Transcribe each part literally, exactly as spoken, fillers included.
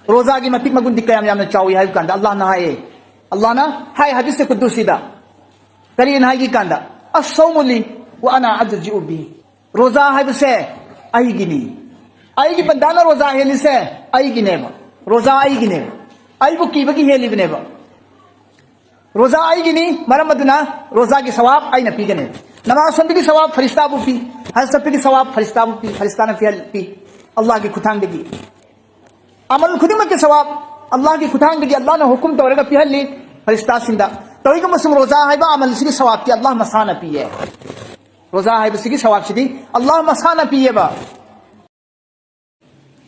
ꯔꯣꯖꯥꯒꯤ ꯃꯇꯤꯛ ꯃꯒꯨꯟꯗꯤ ꯀꯌꯥꯝ ꯌꯥꯝꯅ ꯆꯥꯎꯏ ꯍꯥꯏꯕ ꯀꯥꯟꯗ, ꯑꯜꯂꯥꯍꯅ ꯍꯥꯏꯌꯦ, ꯑꯜꯂꯥꯍꯅ ꯍꯥꯏ ꯍꯗꯤꯁ ꯀꯨꯗꯨꯁꯤꯗ, ꯀꯔꯤꯅ ꯍꯥꯏꯒꯦ ꯀꯥꯟꯗ, "ꯑꯁꯁꯧꯃꯨ ꯂꯤ ꯋꯥ ꯑꯅꯥ ꯑꯖꯖꯤꯎ ꯕꯤ"꯫ ꯔꯣꯖꯥ ꯍꯥꯏꯕꯁꯦ ꯑꯩꯒꯤꯅꯤ꯫ ꯑꯩꯒꯤ ꯕꯟꯗꯥꯅ ꯔꯣꯖꯥ ꯍꯦꯜꯂꯤꯁꯦ ꯑꯩꯒꯤꯅꯦꯕ꯫ ꯔꯣꯖꯥ ꯑꯩꯒꯤꯅꯦꯕ꯫ ꯑꯩꯕꯨ ꯀꯤꯕꯒꯤ ꯍꯦꯜꯂꯤꯕꯅꯦꯕ꯫ ꯔꯣꯖꯥ ꯑꯩꯒꯤꯅꯤ, ꯃꯔꯝ ꯑꯗꯨꯅ ꯔꯣꯖꯥꯒꯤ ꯁꯋꯥꯕ ꯑꯩꯅ ꯄꯤꯒꯅꯤ꯫ ꯅꯃꯥꯖ ꯁꯣꯟꯕꯒꯤ ꯁꯋꯥꯕ ꯐꯔꯤꯁꯇꯥꯕꯨ ꯄꯤ, ꯍꯖ ꯆꯠꯄꯒꯤ ꯁꯋꯥꯕ ꯐꯔꯤꯁꯇꯥꯕꯨ ꯄꯤ, ꯐꯔꯤꯁꯇꯥꯅ ꯄꯤꯍꯜ-, ꯄꯤ꯫ ꯑꯜꯂꯥꯍꯒꯤ ꯈꯨꯠꯊꯥꯡꯗꯒꯤ꯫ ꯑꯃꯜ ꯈꯨꯗꯤꯡꯃꯛꯀꯤ ꯁꯋꯥꯕ ꯑꯜꯂꯥꯍꯒꯤ ꯈꯨꯠꯊꯥꯡꯗꯒꯤ ꯑꯜꯂꯥꯍꯅ ꯍꯨꯀꯨꯝ ꯇꯧꯔꯒ ꯄꯤꯍꯜꯂꯤ ꯐꯔꯤꯁꯇꯥꯁꯤꯡꯗ꯫ ꯇꯧꯏꯒꯨꯝꯕꯁꯨꯡ ꯔꯣꯖꯥ ꯍꯥꯏꯕ ꯑꯃꯜꯁꯤꯒꯤ ꯁꯋꯥꯕꯇꯤ ꯑꯜꯂꯥꯍ ꯃꯁꯥꯅ ꯄꯤꯌꯦ꯫ ꯔꯣꯖꯥ ꯍꯥꯏꯕꯁꯤꯒꯤ ꯁꯋꯥꯕꯁꯤꯗꯤ ꯑꯜꯂꯥꯍ ꯃꯁꯥꯅ ꯄꯤꯌꯦꯕ꯫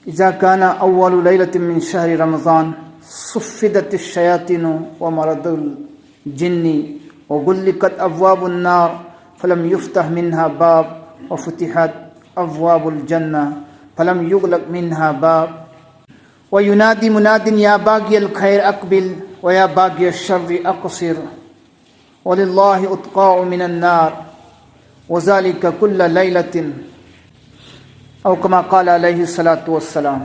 إذا كان أول ليلة من شهر رمضان صفدت الشياطين ومرد الجن وغلقت أبواب النار فلم يفتح منها باب وفتحت أبواب الجنة فلم يغلق منها باب وينادي مناد يا باغي الخير أقبل ويا باغي الشر أقصر ولله عتقاء من النار وذلك كل ليلة أو كما قال عليه الصلاة والسلام.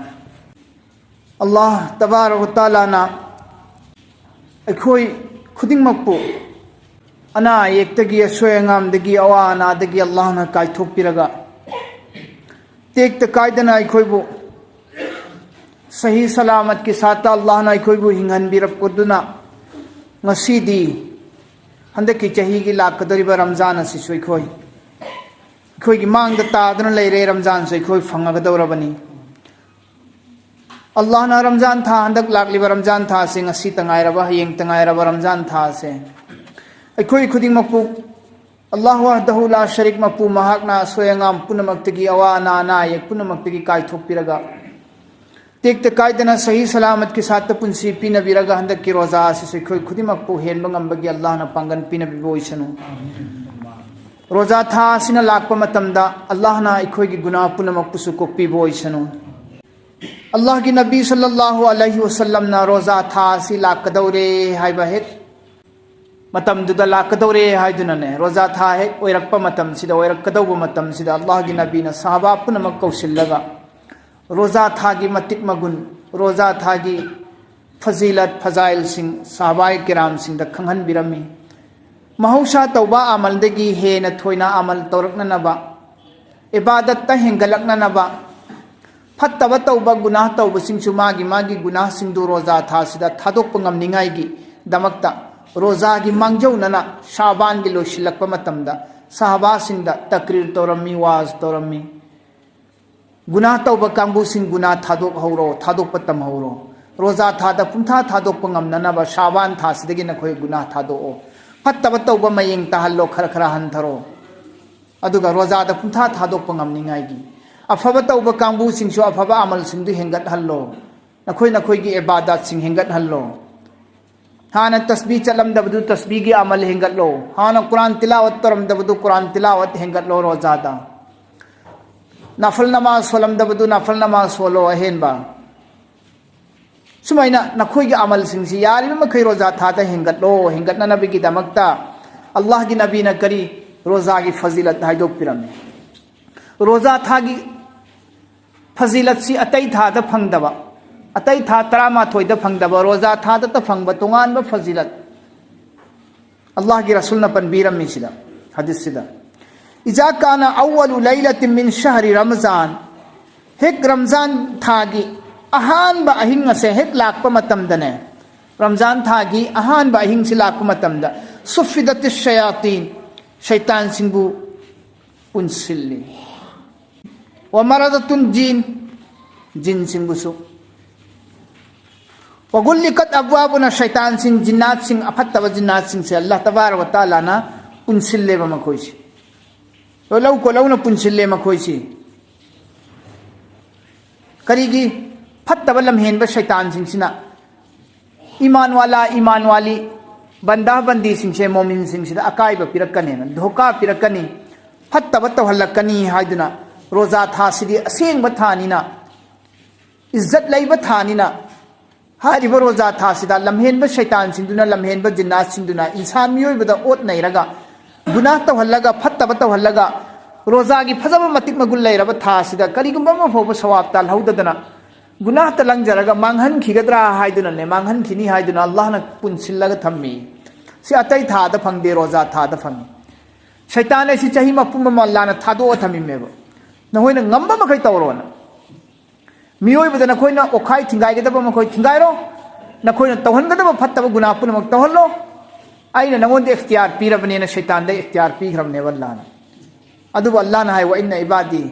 ꯑꯜꯂꯥꯍ ꯇꯕꯥꯔꯛ ꯋ ꯇꯥꯂꯥꯅ ꯑꯩꯈꯣꯏ ꯈꯨꯗꯤꯡꯃꯛꯄꯨ ꯑꯅꯥ ꯑꯌꯦꯛꯇꯒꯤ, ꯑꯁꯣꯏ ꯑꯉꯥꯝꯗꯒꯤ, ꯑꯋꯥ ꯑꯅꯥꯗꯒꯤ ꯑꯜꯂꯥꯍꯅ ꯀꯥꯏꯊꯣꯛꯄꯤꯔꯒ, ꯇꯦꯛꯇ ꯀꯥꯏꯗꯅ ꯑꯩꯈꯣꯏꯕꯨ ꯁꯍꯤ ꯁꯂꯥꯃꯠꯀꯤ ꯁꯥꯠꯇ ꯑꯜꯂꯥꯍꯅ ꯑꯩꯈꯣꯏꯕꯨ ꯍꯤꯡꯍꯟꯕꯤꯔꯛꯄꯗꯨꯅ, ꯉꯁꯤꯗꯤ ꯍꯟꯗꯛꯀꯤ ꯆꯍꯤꯒꯤ ꯂꯥꯛꯀꯗꯧꯔꯤꯕ ꯔꯝꯖꯥꯟ ꯑꯁꯤꯁꯨ ꯑꯩꯈꯣꯏ, ꯑꯩꯈꯣꯏꯒꯤ ꯃꯥꯡꯗ ꯇꯥꯗꯨꯅ ꯂꯩꯔꯦ꯫ ꯔꯝꯖꯥꯟꯁꯨ ꯑꯩꯈꯣꯏ ꯐꯪꯉꯒꯗꯧꯔꯕꯅꯤ꯫ ꯑꯜꯂꯥꯍꯅ ꯔꯝꯖꯥꯟ ꯊꯥ, ꯍꯟꯗꯛ ꯂꯥꯛꯂꯤꯕ ꯔꯝꯖꯥꯟ ꯊꯥ ꯑꯁꯤ ꯉꯁꯤꯇ ꯉꯥꯏꯔꯕ, ꯍꯌꯦꯡꯇ ꯉꯥꯏꯔꯕ ꯔꯝꯖꯥꯟ ꯊꯥ ꯑꯁꯦ ꯑꯩꯈꯣꯏ ꯈꯨꯗꯤꯡꯃꯛꯄꯨ ꯑꯜꯂꯥꯍ ꯋꯥꯍꯗꯍꯨ ꯂꯥ ꯁꯔꯤꯛ ꯃꯄꯨ ꯃꯍꯥꯛꯅ ꯑꯁꯣꯏ ꯑꯉꯥꯝ ꯄꯨꯝꯅꯃꯛꯇꯒꯤ, ꯑꯋꯥ ꯑꯅꯥ, ꯑꯅꯥ ꯑꯌꯦꯛ ꯄꯨꯝꯅꯃꯛꯇꯒꯤ ꯀꯥꯏꯊꯣꯛꯄꯤꯔꯒ, ꯇꯦꯛꯇ ꯀꯥꯏꯗꯅ ꯁꯍꯤ ꯁꯂꯥꯃꯠꯀꯤ ꯁꯥꯠꯇ ꯄꯨꯟꯁꯤ ꯄꯤꯅꯕꯤꯔꯒ, ꯍꯟꯗꯛꯀꯤ ꯔꯣꯖꯥ ꯑꯁꯤꯁꯨ ꯑꯩꯈꯣꯏ ꯈꯨꯗꯤꯡꯃꯛꯄꯨ ꯍꯦꯟꯕ ꯉꯝꯕꯒꯤ ꯑꯜꯂꯥꯍꯅ ꯄꯥꯡꯒꯜ ꯄꯤꯅꯕꯤꯕ ꯑꯣꯏꯁꯅꯨ꯫ ꯔꯣꯖꯥ ꯊꯥ ꯑꯁꯤꯅ ꯂꯥꯛꯄ ꯃꯇꯝꯗ ꯑꯜꯂꯥꯍꯅ ꯑꯩꯈꯣꯏꯒꯤ ꯒꯨꯅꯥ ꯄꯨꯝꯅꯃꯛꯄꯨꯁꯨ ꯀꯣꯛꯄꯤꯕ ꯑꯣꯏꯁꯅꯨ꯫ ꯑꯜꯂꯥꯍꯒꯤ ꯅꯕꯤ ꯁꯜꯂꯜꯂꯥꯍꯨ ꯑꯂꯩꯍꯤ ꯋꯁꯜꯂꯝꯅ ꯔꯣꯖꯥ ꯊꯥ ꯑꯁꯤ ꯂꯥꯛꯀꯗꯧꯔꯦ ꯍꯥꯏꯕ ꯍꯦꯛ ꯃꯇꯝꯗꯨꯗ ꯂꯥꯛꯀꯗꯧꯔꯦ ꯍꯥꯏꯗꯨꯅꯅꯦ, ꯔꯣꯖꯥ ꯊꯥ ꯍꯦꯛ ꯑꯣꯏꯔꯛꯄ ꯃꯇꯝꯁꯤꯗ, ꯑꯣꯏꯔꯛꯀꯗꯧꯕ ꯃꯇꯝꯁꯤꯗ ꯑꯜꯂꯥꯍꯒꯤ ꯅꯕꯤꯅ ꯁꯍꯥꯕꯥ ꯄꯨꯝꯅꯃꯛ ꯀꯧꯁꯤꯜꯂꯒ, ꯔꯣꯖꯥ ꯊꯥꯒꯤ ꯃꯇꯤꯛ ꯃꯒꯨꯟ, ꯔꯣꯖꯥ ꯊꯥꯒꯤ ꯐꯖꯤꯂꯠ ꯐꯖꯥꯏꯜꯁꯤꯡ ꯁꯍꯥꯕꯥꯏ ꯀꯤꯔꯥꯝꯁꯤꯡꯗ ꯈꯪꯍꯟꯕꯤꯔꯝꯃꯤ꯫ ꯃꯍꯧꯁꯥ ꯇꯧꯕ ꯑꯃꯜꯗꯒꯤ ꯍꯦꯟꯅ ꯊꯣꯏꯅ ꯑꯃꯜ ꯇꯧꯔꯛꯅꯅꯕ, ꯏꯕꯥꯗꯠꯇ ꯍꯦꯟꯒꯠꯂꯛꯅꯅꯕ, ꯐꯠꯇꯕ ꯇꯧꯕ, ꯒꯨꯅꯥꯍ ꯇꯧꯕꯁꯤꯡꯁꯨ ꯃꯥꯒꯤ ꯃꯥꯒꯤ ꯒꯨꯅꯥꯍꯁꯤꯡꯗꯨ ꯔꯣꯖꯥ ꯊꯥꯁꯤꯗ ꯊꯥꯗꯣꯛꯄ ꯉꯝꯅꯤꯡꯉꯥꯏꯒꯤ ꯗꯃꯛꯇ ꯔꯣꯖꯥꯒꯤ ꯃꯥꯡꯖꯧꯅꯅ ꯁꯥꯕꯥꯟꯒꯤ ꯂꯣꯏꯁꯤꯜꯂꯛꯄ ꯃꯇꯝꯗ ꯁꯍꯥꯕꯥꯁꯤꯡꯗ ꯇꯛꯔꯤꯔ ꯇꯧꯔꯝꯃꯤ, ꯋꯥꯖ ꯇꯧꯔꯝꯃꯤ꯫ ꯒꯨꯅꯥꯍ ꯇꯧꯕ ꯀꯥꯡꯕꯨꯁꯤꯡ ꯒꯨꯅꯥꯍ ꯊꯥꯗꯣꯛꯍꯧꯔꯣ, ꯊꯥꯗꯣꯛꯄ ꯇꯝꯍꯧꯔꯣ꯫ ꯔꯣꯖꯥ ꯊꯥꯗ ꯄꯨꯡꯊꯥ ꯊꯥꯗꯣꯛꯄ ꯉꯝꯅꯅꯕ ꯁꯥꯕꯥꯟ ꯊꯥꯁꯤꯗꯒꯤ ꯅꯈꯣꯏ ꯒꯨꯅꯥꯍ ꯊꯥꯗꯣꯛꯑꯣ꯫ ꯐꯠꯇꯕ ꯇꯧꯕ ꯃꯌꯦꯡ ꯇꯥꯍꯜꯂꯣ, ꯈꯔ ꯈꯔ ꯍꯟꯊꯔꯣ꯫ ꯑꯗꯨꯒ ꯔꯣꯖꯥꯗ ꯄꯨꯡꯊꯥ ꯊꯥꯗꯣꯛꯄ ꯉꯝꯅꯤꯡꯉꯥꯏꯒꯤ ꯑꯐꯕ ꯇꯧꯕ ꯀꯥꯡꯕꯨꯁꯤꯡꯁꯨ ꯑꯐꯕ ꯑꯃꯜꯁꯤꯡꯗꯨ ꯍꯦꯟꯒꯠꯍꯜꯂꯣ꯫ ꯅꯈꯣꯏ ꯅꯈꯣꯏꯒꯤ ꯏꯕꯥꯗꯥꯠꯁꯤꯡ ꯍꯦꯟꯒꯠꯍꯜꯂꯣ꯫ ꯍꯥꯟꯅ ꯇꯁꯕꯤ ꯆꯠꯂꯝꯗꯕꯗꯨ ꯇꯁꯕꯤꯒꯤ ꯑꯃꯜ ꯍꯦꯟꯒꯠꯂꯣ꯫ ꯍꯥꯟꯅ ꯀꯨꯔꯥꯟ ꯇꯤꯂꯥꯋꯠ ꯇꯧꯔꯝꯗꯕꯗꯨ ꯀꯨꯔꯥꯟ ꯇꯤꯂꯥꯋꯠ ꯍꯦꯟꯒꯠꯂꯣ ꯔꯣꯖꯥꯗ꯫ ꯅꯐꯜ ꯅꯃꯥꯖ ꯁꯣꯜꯂꯝꯗꯕꯗꯨ ꯅꯐꯜ ꯅꯃꯥꯖ ꯁꯣꯜꯂꯣ ꯑꯍꯦꯟꯕ꯫ ꯁꯨꯃꯥꯏꯅ ꯅꯈꯣꯏꯒꯤ ꯑꯃꯜꯁꯤꯡꯁꯤ ꯌꯥꯔꯤꯕ ꯃꯈꯩ ꯔꯣꯖꯥ ꯊꯥꯗ ꯍꯦꯟꯒꯠꯂꯣ꯫ ꯍꯦꯟꯒꯠꯅꯅꯕꯒꯤꯗꯃꯛꯇ ꯑꯜꯂꯥꯍꯒꯤ ꯅꯕꯤꯅ ꯀꯔꯤ ꯔꯣꯖꯥꯒꯤ ꯐꯖꯤꯂꯠ ꯍꯥꯏꯗꯣꯛꯄꯤꯔꯝꯃꯤ꯫ ꯔꯣꯖꯥ ꯊꯥꯒꯤ ꯐꯖꯤꯂꯠꯁꯤ ꯑꯇꯩ ꯊꯥꯗ ꯐꯪꯗꯕ, ꯑꯇꯩ ꯊꯥ ꯇꯔꯥꯃꯥꯊꯣꯏꯗ ꯐꯪꯗꯕ, ꯔꯣꯖꯥ ꯊꯥꯗꯇ ꯐꯪꯕ ꯇꯣꯉꯥꯟꯕ ꯐꯖꯤꯂꯠ ꯑꯜꯂꯥꯍꯒꯤ ꯔꯁꯨꯜꯅ ꯄꯟꯕꯤꯔꯝꯃꯤꯁꯤꯗ, ꯍꯗꯤꯁꯁꯤꯗ, "ꯏꯖꯥ ꯀꯥꯅ ꯑꯋ꯭ꯋꯂꯨ ꯂꯩꯂꯥꯇꯤꯟ ꯃꯤꯟ ꯁꯍꯔꯤ ꯔꯃꯖꯥꯟ", ꯍꯦꯛ ꯔꯝꯖꯥꯟ ꯊꯥꯒꯤ ꯑꯍꯥꯟꯕ ꯑꯍꯤꯡ ꯑꯁꯦ ꯍꯦꯛ ꯂꯥꯛꯄ ꯃꯇꯝꯗꯅꯦ, ꯔꯝꯖꯥꯟ ꯊꯥꯒꯤ ꯑꯍꯥꯟꯕ ꯑꯍꯤꯡꯁꯤ ꯂꯥꯛꯄ ꯃꯇꯝꯗ, "ꯁꯨꯐꯤꯗꯇꯤꯁ ꯁꯌꯥꯇꯤꯟ", ꯁꯩꯇꯥꯟꯁꯤꯡꯕꯨ ꯄꯨꯟꯁꯤꯜꯂꯤ꯫ "ꯋꯥ ꯃꯔꯗꯇꯨꯟ ꯖꯤꯟ", ꯖꯤꯟꯁꯤꯡꯕꯨꯁꯨ꯫ "ꯋꯥꯒꯨꯜꯂꯤꯀꯠ ꯑꯕꯋꯥꯕꯨꯅ", ꯁꯩꯇꯥꯟꯁꯤꯡ, ꯖꯤꯟꯅꯥꯠꯁꯤꯡ, ꯑꯐꯠꯇꯕ ꯖꯤꯟꯅꯥꯠꯁꯤꯡꯁꯦ ꯑꯜꯂꯥꯍ ꯇꯕꯥꯔꯛ ꯋ ꯇꯥꯂꯥꯅ ꯄꯨꯟꯁꯤꯜꯂꯦꯕ ꯃꯈꯣꯏꯁꯦ꯫ ꯂꯧ ꯀꯣꯠꯍꯧꯅ ꯄꯨꯟꯁꯤꯜꯂꯦ ꯃꯈꯣꯏꯁꯤ꯫ ꯀꯔꯤꯒꯤ? ꯐꯠꯇꯕ ꯂꯝꯍꯦꯟꯕ ꯁꯩꯇꯥꯟꯁꯤꯡꯁꯤꯅ ꯏꯃꯥꯟ ꯋꯥꯂꯥ, ꯏꯃꯥꯟ ꯋꯥꯂꯤ, ꯕꯟꯗꯥ ꯕꯟꯗꯤꯁꯤꯡꯁꯦ, ꯃꯣꯃꯤꯟꯁꯤꯡꯁꯤꯗ ꯑꯀꯥꯏꯕ ꯄꯤꯔꯛꯀꯅꯦꯅ, ꯙꯣꯀꯥ ꯄꯤꯔꯛꯀꯅꯤ, ꯐꯠꯇꯕ ꯇꯧꯍꯜꯂꯛꯀꯅꯤ ꯍꯥꯏꯗꯨꯅ, ꯔꯣꯖꯥ ꯊꯥꯁꯤꯗꯤ ꯑꯁꯦꯡꯕ ꯊꯥꯅꯤꯅ, ꯏꯖꯠ ꯂꯩꯕ ꯊꯥꯅꯤꯅ, ꯍꯥꯏꯔꯤꯕ ꯔꯣꯖꯥ ꯊꯥꯁꯤꯗ ꯂꯝꯍꯦꯟꯕ ꯁꯩꯇꯥꯟꯁꯤꯡꯗꯨꯅ, ꯂꯝꯍꯦꯟꯕ ꯖꯤꯟꯅꯥꯠꯁꯤꯡꯗꯨꯅ ꯏꯟꯁꯥꯟ ꯃꯤꯑꯣꯏꯕꯗ ꯑꯣꯠ ꯅꯩꯔꯒ, ꯒꯨꯅꯥꯍ ꯇꯧꯍꯜꯂꯒ, ꯐꯠꯇꯕ ꯇꯧꯍꯜꯂꯒ, ꯔꯣꯖꯥꯒꯤ ꯐꯖꯕ ꯃꯇꯤꯛ ꯃꯒꯨꯟ ꯂꯩꯔꯕ ꯊꯥ ꯑꯁꯤꯗ ꯀꯔꯤꯒꯨꯝꯕ ꯑꯃ ꯐꯥꯎꯕ ꯁꯋꯥꯕ ꯇꯥꯜꯍꯧꯗꯗꯅ, ꯒꯨꯅꯥꯍꯇ ꯂꯪꯖꯔꯒ ꯃꯥꯡꯍꯟꯈꯤꯒꯗ꯭ꯔꯥ ꯍꯥꯏꯗꯨꯅꯅꯦ, ꯃꯥꯡꯍꯟꯈꯤꯅꯤ ꯍꯥꯏꯗꯨꯅ ꯑꯜꯂꯥꯍꯅ ꯄꯨꯟꯁꯤꯜꯂꯒ ꯊꯝꯃꯤ꯫ ꯁꯤ ꯑꯇꯩ ꯊꯥꯗ ꯐꯪꯗꯦ, ꯔꯣꯖꯥ ꯊꯥꯗ ꯐꯪꯉꯤ꯫ ꯁꯩꯇꯥꯟ ꯑꯁꯤ ꯆꯍꯤ ꯃꯄꯨꯝ ꯑꯃ ꯑꯜꯂꯥꯍꯅ ꯊꯥꯗꯣꯛꯑ ꯊꯝꯃꯤꯃꯦꯕ, ꯅꯈꯣꯏꯅ ꯉꯝꯕ ꯃꯈꯩ ꯇꯧꯔꯣꯅ꯫ ꯃꯤꯑꯣꯏꯕꯗ ꯅꯈꯣꯏꯅ ꯑꯣꯠꯈꯥꯏ ꯊꯤꯡꯒꯥꯏꯒꯗꯕ ꯃꯈꯣꯏ ꯊꯤꯡꯒꯥꯏꯔꯣ, ꯅꯈꯣꯏꯅ ꯇꯧꯍꯟꯒꯗꯕ ꯐꯠꯇꯕ ꯒꯨꯅꯥꯍ ꯄꯨꯝꯅꯃꯛ ꯇꯧꯍꯜꯂꯣ꯫ ꯑꯩꯅ ꯅꯉꯣꯟꯗ ꯏꯈꯇꯤꯌꯥꯔ ꯄꯤꯔꯕꯅꯦꯅ ꯁꯩꯇꯥꯟꯗ ꯏꯈꯇꯤꯌꯥꯔ ꯄꯤꯈ꯭ꯔꯕꯅꯦꯕ ꯑꯜꯂꯥꯍꯅ꯫ ꯑꯗꯨꯕꯨ ꯑꯜꯂꯥꯍꯅ ꯍꯥꯏ, "ꯋ ꯏꯟꯅ ꯏꯕꯥꯗꯤ",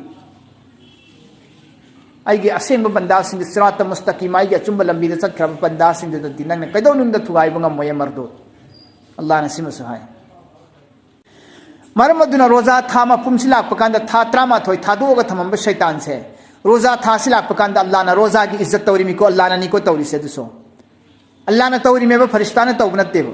ꯑꯩꯒꯤ ꯑꯁꯦꯡꯕ ꯕꯟꯗꯥꯁꯤꯡꯗꯨ, ꯁꯤꯔꯥꯇ ꯃꯨꯁꯇꯀꯤꯝ, ꯑꯩꯒꯤ ꯑꯆꯨꯝꯕ ꯂꯝꯕꯤꯗ ꯆꯠꯈ꯭ꯔꯕ ꯕꯟꯗꯥꯁꯤꯡꯗꯨꯗꯗꯤ ꯅꯪꯅ ꯀꯩꯗꯧꯅꯨꯡꯗ ꯊꯨꯒꯥꯏꯕ ꯉꯝꯃꯣꯏ, ꯃꯔꯗꯨꯗ꯫ ꯑꯜꯂꯥꯍꯅ ꯁꯤꯃꯁꯨ ꯍꯥꯏ꯫ ꯃꯔꯝ ꯑꯗꯨꯅ ꯔꯣꯖꯥ ꯊꯥ ꯃꯄꯨꯝꯁꯤ ꯂꯥꯛꯄ ꯀꯥꯟꯗ ꯊꯥ ꯇꯔꯥꯃꯥꯊꯣꯏ ꯊꯥꯗꯣꯛꯑꯒ ꯊꯝꯃꯝꯕ ꯁꯩꯇꯥꯟꯁꯦ, ꯔꯣꯖꯥ ꯊꯥꯁꯤ ꯂꯥꯛꯄ ꯀꯥꯟꯗ ꯑꯜꯂꯥꯍꯅ ꯔꯣꯖꯥꯒꯤ ꯏꯖꯠ ꯇꯧꯔꯤꯃꯤꯀꯣ, ꯑꯜꯂꯥꯍꯅꯅꯤꯀꯣ ꯇꯧꯔꯤꯁꯦ꯫ ꯑꯗꯨꯁꯨ ꯑꯜꯂꯥꯍꯅ ꯇꯧꯔꯤꯃꯦꯕ, ꯐꯔꯤꯁꯇꯥꯅ ꯇꯧꯕ ꯅꯠꯇꯦꯕ꯫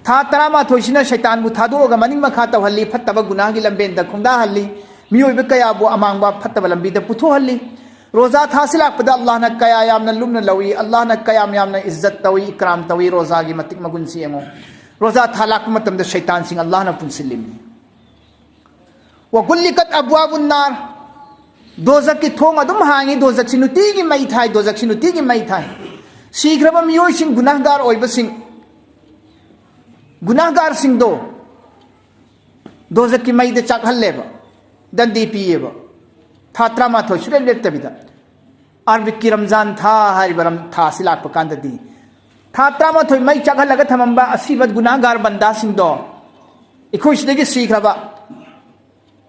ꯊꯥ ꯇꯔꯥꯃꯥꯊꯣꯏꯁꯤꯅ ꯁꯩꯇꯥꯟꯕꯨ ꯊꯥꯗꯣꯛꯑꯒ ꯃꯅꯤꯡ ꯃꯈꯥ ꯇꯧꯍꯜꯂꯤ, ꯐꯠꯇꯕ ꯒꯨꯅꯥꯍꯒꯤ ꯂꯝꯕꯦꯟꯗ ꯈꯣꯡꯗꯥꯍꯜꯂꯤ, ꯃꯤꯑꯣꯏꯕ ꯀꯌꯥꯕꯨ ꯑꯃꯥꯡꯕ ꯐꯠꯇꯕ ꯂꯝꯕꯤꯗ ꯄꯨꯊꯣꯛꯍꯜꯂꯤ꯫ ꯔꯣꯖꯥ ꯊꯥꯁꯤ ꯂꯥꯛꯄꯗ ꯑꯜꯂꯥꯍꯅ ꯀꯌꯥ ꯌꯥꯝꯅ ꯂꯨꯝꯅ ꯂꯧꯏ, ꯑꯜꯂꯥꯍꯅ ꯀꯌꯥꯝ ꯌꯥꯝꯅ ꯏꯖꯠ ꯇꯧꯏ, ꯏꯀꯔꯥꯝ ꯇꯧꯏ꯫ ꯔꯣꯖꯥꯒꯤ ꯃꯇꯤꯛ ꯃꯒꯨꯟꯁꯤ ꯌꯦꯡꯉꯨ꯫ ꯔꯣꯖꯥ ꯊꯥ ꯂꯥꯛꯄ ꯃꯇꯝꯗ ꯁꯩꯇꯥꯟꯁꯤꯡ ꯑꯜꯂꯥꯍꯅ ꯄꯨꯟꯁꯤꯜꯂꯤꯕꯅꯤ꯫ "ꯋꯒꯨꯜꯂꯤꯀꯠ ꯑꯕꯋꯥꯕꯨꯟ ꯅꯥꯔ", ꯗꯣꯖꯛꯀꯤ ꯊꯣꯡ ꯑꯗꯨꯝ ꯍꯥꯡꯉꯤ꯫ ꯗꯣꯖꯛꯁꯤ ꯅꯨꯡꯇꯤꯒꯤ ꯃꯩ ꯊꯥꯏ, ꯗꯣꯖꯛꯁꯤ ꯅꯨꯡꯇꯤꯒꯤ ꯃꯩ ꯊꯥꯏ꯫ ꯁꯤꯈ꯭ꯔꯕ ꯃꯤꯑꯣꯏꯁꯤꯡ, ꯒꯨꯅꯥꯍꯒꯥꯔ ꯑꯣꯏꯕꯁꯤꯡ, ꯒꯨꯅꯥꯍꯒꯥꯔꯁꯤꯡꯗꯣ ꯗꯣꯖꯛꯀꯤ ꯃꯩꯗ ꯆꯥꯛꯍꯜꯂꯦꯕ, ꯗꯟꯗꯤ ꯄꯤꯌꯦꯕ, ꯊꯥ ꯇꯔꯥꯃꯥꯊꯣꯏ ꯁꯨꯂꯦꯞ ꯂꯦꯞꯇꯕꯤꯗ꯫ ꯑꯔꯕꯤꯛꯀꯤ ꯔꯝꯖꯥꯟ ꯊꯥ ꯍꯥꯏꯔꯤꯕ ꯔꯝ-, ꯊꯥꯁꯤ ꯂꯥꯛꯄ ꯀꯥꯟꯗꯗꯤ ꯊꯥ ꯇꯔꯥꯃꯥꯊꯣꯏ ꯃꯩ ꯆꯥꯛꯍꯜꯂꯒ ꯊꯝꯃꯝꯕ ꯑꯁꯤꯕ ꯒꯨꯅꯥꯍꯒꯥꯔ ꯕꯟꯗꯥꯁꯤꯡꯗꯣ, ꯑꯩꯈꯣꯏ ꯁꯤꯗꯒꯤ ꯁꯤꯈ꯭ꯔꯕ,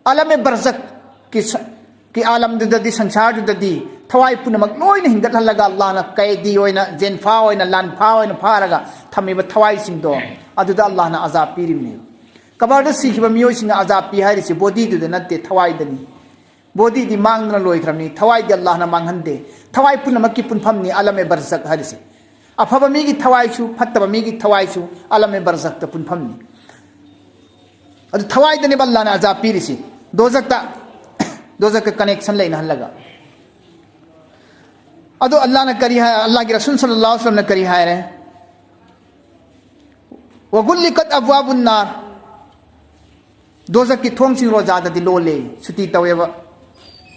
ꯑꯥꯂꯝ-ꯏ-ꯕꯔꯖꯛꯀꯤ ꯁ-, ꯀꯤ ꯑꯥꯂꯝꯗꯨꯗꯗꯤ, ꯁꯪꯁꯥꯔꯗꯨꯗꯗꯤ ꯊꯋꯥꯏ ꯄꯨꯝꯅꯃꯛ ꯂꯣꯏꯅ ꯍꯤꯡꯒꯠꯍꯜꯂꯒ ꯑꯜꯂꯥꯍꯅ ꯀꯩꯗꯤ ꯑꯣꯏꯅ, ꯖꯦꯟꯐꯥ ꯑꯣꯏꯅ, ꯂꯥꯟꯐꯥ ꯑꯣꯏꯅ ꯐꯥꯔꯒ ꯊꯝꯃꯤꯕ ꯊꯋꯥꯏꯁꯤꯡꯗꯣ, ꯑꯗꯨꯗ ꯑꯜꯂꯥꯍꯅ ꯑꯖꯥꯕ ꯄꯤꯔꯤꯕꯅꯦꯕ꯫ ꯀꯕꯔꯗ ꯁꯤꯈꯤꯕ ꯃꯤꯑꯣꯏꯁꯤꯡꯅ ꯑꯖꯥꯕ ꯄꯤ ꯍꯥꯏꯔꯤꯁꯤ ꯕꯣꯗꯤꯗꯨꯗ ꯅꯠꯇꯦ, ꯊꯋꯥꯏꯗꯅꯤ꯫ ꯕꯣꯗꯤꯗꯤ ꯃꯥꯡꯗꯅ ꯂꯣꯏꯈ꯭ꯔꯕꯅꯤ, ꯊꯋꯥꯏꯗꯤ ꯑꯜꯂꯥꯍꯅ ꯃꯥꯡꯍꯟꯗꯦ꯫ ꯊꯋꯥꯏ ꯄꯨꯝꯅꯃꯛꯀꯤ ꯄꯨꯟꯐꯝꯅꯤ ꯑꯥꯂꯝ-ꯏ-ꯕꯔꯖꯛ ꯍꯥꯏꯔꯤꯁꯦ꯫ ꯑꯐꯕ ꯃꯤꯒꯤ ꯊꯋꯥꯏꯁꯨ, ꯐꯠꯇꯕ ꯃꯤꯒꯤ ꯊꯋꯥꯏꯁꯨ ꯑꯥꯂꯝ-ꯏ-ꯕꯔꯖꯛꯇ ꯄꯨꯟꯐꯝꯅꯤ꯫ ꯑꯗꯨ ꯊꯋꯥꯏꯗꯅꯦꯕ ꯑꯜꯂꯥꯍꯅ ꯑꯖꯥꯕ ꯄꯤꯔꯤꯁꯤ꯫ ꯗꯣꯖꯛꯇ, ꯗꯣꯖꯛꯀ connection ꯂꯩꯅꯍꯜꯂꯒ꯫ ꯑꯗꯣ ꯑꯜꯂꯥꯍꯅ ꯀꯔꯤ ꯍꯥꯏ, ꯑꯜꯂꯥꯍꯒꯤ ꯔꯁꯨꯜ ꯁꯜꯂꯜꯂꯥꯍꯨ ꯑꯂꯩꯍꯤ ꯋꯁꯜꯂꯝꯅ ꯀꯔꯤ ꯍꯥꯏꯔꯦ? "ꯋꯒꯨꯜꯂꯤꯀꯠ ꯑꯕꯋꯥꯕꯨꯟ ꯅꯥꯔ", ꯗꯣꯖꯛꯀꯤ ꯊꯣꯡꯁꯤꯡ ꯔꯣꯖꯥꯗꯗꯤ ꯂꯣꯜꯂꯦ, ꯁꯨꯇꯤ ꯇꯧꯋꯦꯕ꯫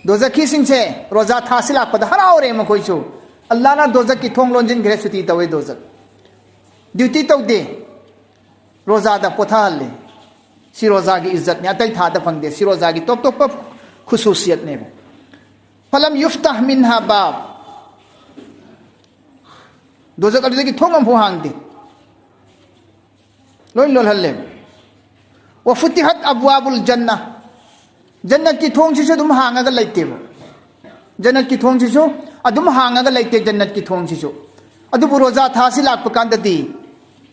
ꯗꯣꯖꯈꯤꯁꯤꯡꯁꯦ ꯔꯣꯖꯥ ꯊꯥꯁꯤ ꯂꯥꯛꯄꯗ ꯍꯔꯥꯎꯔꯦ ꯃꯈꯣꯏꯁꯨ꯫ ꯑꯜꯂꯥꯅ ꯗꯣꯖꯈꯀꯤ ꯊꯣꯡ ꯂꯣꯟꯁꯤꯟꯈ꯭ꯔꯦ, ꯁꯨꯇꯤ ꯇꯧꯋꯦ ꯗꯣꯖꯈ꯫ ꯗ꯭ꯌꯨꯇꯤ ꯇꯧꯗꯦ, ꯔꯣꯖꯥꯗ ꯄꯣꯊꯥꯍꯜꯂꯦ꯫ ꯁꯤ ꯔꯣꯖꯥꯒꯤ ꯏꯖꯠꯅꯦ, ꯑꯇꯩ ꯊꯥꯗ ꯐꯪꯗꯦ꯫ ꯁꯤ ꯔꯣꯖꯥꯒꯤ ꯇꯣꯞ ꯇꯣꯞꯄ ꯈꯨꯁꯨꯁꯤꯌꯠꯅꯦꯕ꯫ ꯐꯂꯝ ꯌꯨꯐꯇꯥꯍ ꯃꯤꯟꯍꯥ ꯕꯥꯕ꯫ ꯗꯣꯖꯈ ꯑꯗꯨꯗꯒꯤ ꯊꯣꯡ ꯑꯃꯐꯥꯎ ꯍꯥꯡꯗꯦ꯫ ꯂꯣꯏ ꯂꯣꯜꯍꯜꯂꯦ꯫ ꯋꯐꯨꯇꯤꯍꯠ ꯑꯕꯋꯥꯕꯨꯜ ꯖꯟꯅ꯫ ꯖꯟꯅꯠꯀꯤ ꯊꯣꯡꯁꯤꯁꯨ ꯑꯗꯨꯝ ꯍꯥꯡꯉꯒ ꯂꯩꯇꯦꯕ꯫ ꯖꯟꯅꯠꯀꯤ ꯊꯣꯡꯁꯤꯁꯨ ꯑꯗꯨꯝ ꯍꯥꯡꯉꯒ ꯂꯩꯇꯦ, ꯖꯟꯅꯠꯀꯤ ꯊꯣꯡꯁꯤꯁꯨ꯫ ꯑꯗꯨꯕꯨ ꯔꯣꯖꯥ ꯊꯥꯁꯤ ꯂꯥꯛꯄ ꯀꯥꯟꯗꯗꯤ,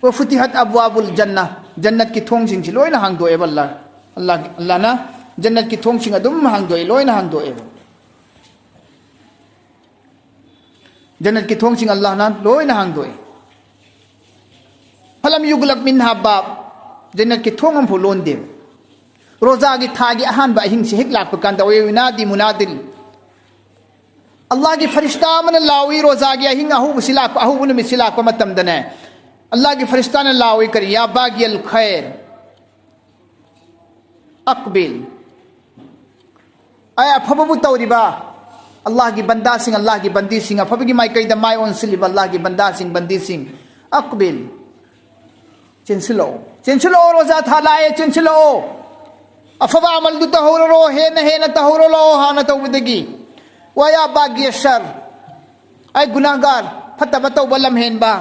ꯋꯐꯨꯇꯤꯍꯠ ꯑꯕꯋꯥꯕꯨꯜ ꯖꯟꯅ, ꯖꯟꯅꯠꯀꯤ ꯊꯣꯡꯁꯤꯡꯁꯤ ꯂꯣꯏꯅ ꯍꯥꯡꯗꯣꯛꯑꯦꯕ꯫ ꯑꯜꯂꯥ, ꯑꯜꯂꯥ, ꯑꯜꯂꯥꯅ ꯖꯟꯅꯠꯀꯤ ꯊꯣꯡꯁꯤꯡ ꯑꯗꯨꯝ ꯍꯥꯡꯗꯣꯛꯑꯦ, ꯂꯣꯏꯅ ꯍꯥꯡꯗꯣꯛꯑꯦꯕ꯫ ꯖꯟꯅꯠꯀꯤ ꯊꯣꯡꯁꯤꯡ ꯑꯜꯂꯥꯍꯅ ꯂꯣꯏꯅ ꯍꯥꯡꯗꯣꯛꯑꯦ꯫ ꯐꯂꯝ ꯌꯨꯒꯂꯛ ꯃꯤꯟꯍꯥ ꯕꯥꯕ꯫ ꯖꯟꯅꯠꯀꯤ ꯊꯣꯡ ꯑꯃꯐꯥꯎ ꯂꯣꯟꯗꯦꯕ꯫ ꯔꯣꯖꯥꯒꯤ ꯊꯥꯒꯤ ꯑꯍꯥꯟꯕ ꯑꯍꯤꯡꯁꯤ ꯍꯦꯛ ꯂꯥꯛꯄ ꯀꯥꯟꯗ, ꯌꯨꯅꯥꯗꯤ ꯃꯨꯅꯥꯗꯤꯟ, ꯑꯜꯂꯥꯍꯒꯤ ꯐꯔꯤꯁꯇꯥ ꯑꯃꯅ ꯂꯥꯎꯏ꯫ ꯔꯣꯖꯥꯒꯤ ꯑꯍꯤꯡ ꯑꯍꯧꯕꯁꯤ ꯂꯥꯛꯄ, ꯑꯍꯧꯕ ꯅꯨꯃꯤꯠꯁꯤ ꯂꯥꯛꯄ ꯃꯇꯝꯗꯅꯦ, ꯑꯜꯂꯥꯍꯒꯤ ꯐꯔꯤꯁꯇꯥꯅ ꯂꯥꯎꯏ, ꯀꯔꯤ? ꯌꯥ ꯕꯥꯒꯤꯌꯜ ꯈꯩꯔ ꯑꯛꯕꯤꯜ꯫ ꯑꯩ ꯑꯐꯕꯕꯨ ꯇꯧꯔꯤꯕ ꯑꯜꯂꯥꯍꯒꯤ ꯕꯟꯗꯥꯁꯤꯡ, ꯑꯜꯂꯥꯍꯒꯤ ꯕꯟꯗꯤꯁꯤꯡ, ꯑꯐꯕꯒꯤ ꯃꯥꯏꯀꯩꯗ ꯃꯥꯏ ꯑꯣꯟꯁꯤꯜꯂꯤꯕ ꯑꯜꯂꯥꯍꯒꯤ ꯕꯟꯗꯥꯁꯤꯡ, ꯕꯟꯗꯤꯁꯤꯡ, ꯑꯛꯕꯤꯜ, ꯆꯦꯟꯁꯤꯜꯂꯛꯑꯣ, ꯆꯦꯟꯁꯤꯜꯂꯛꯑꯣ, ꯔꯣꯖꯥ ꯊꯥ ꯂꯥꯛꯑꯦ, ꯆꯦꯟꯁꯤꯜꯂꯛꯑꯣ꯫ ꯑꯐꯕ ꯑꯃꯜꯗꯨ ꯇꯧꯍꯧꯔꯔꯣ, ꯍꯦꯟꯅ ꯍꯦꯟꯅ ꯇꯧꯍꯧꯔꯣ ꯍꯥꯟꯅ ꯇꯧꯕꯗꯒꯤ꯫ ꯋꯥꯌꯥ ꯕꯥꯒꯤ ꯁꯔ, ꯑꯩ ꯒꯨꯅꯥꯒꯥꯔ, ꯐꯠꯇꯕ ꯇꯧꯕ ꯂꯝꯍꯦꯟꯕ,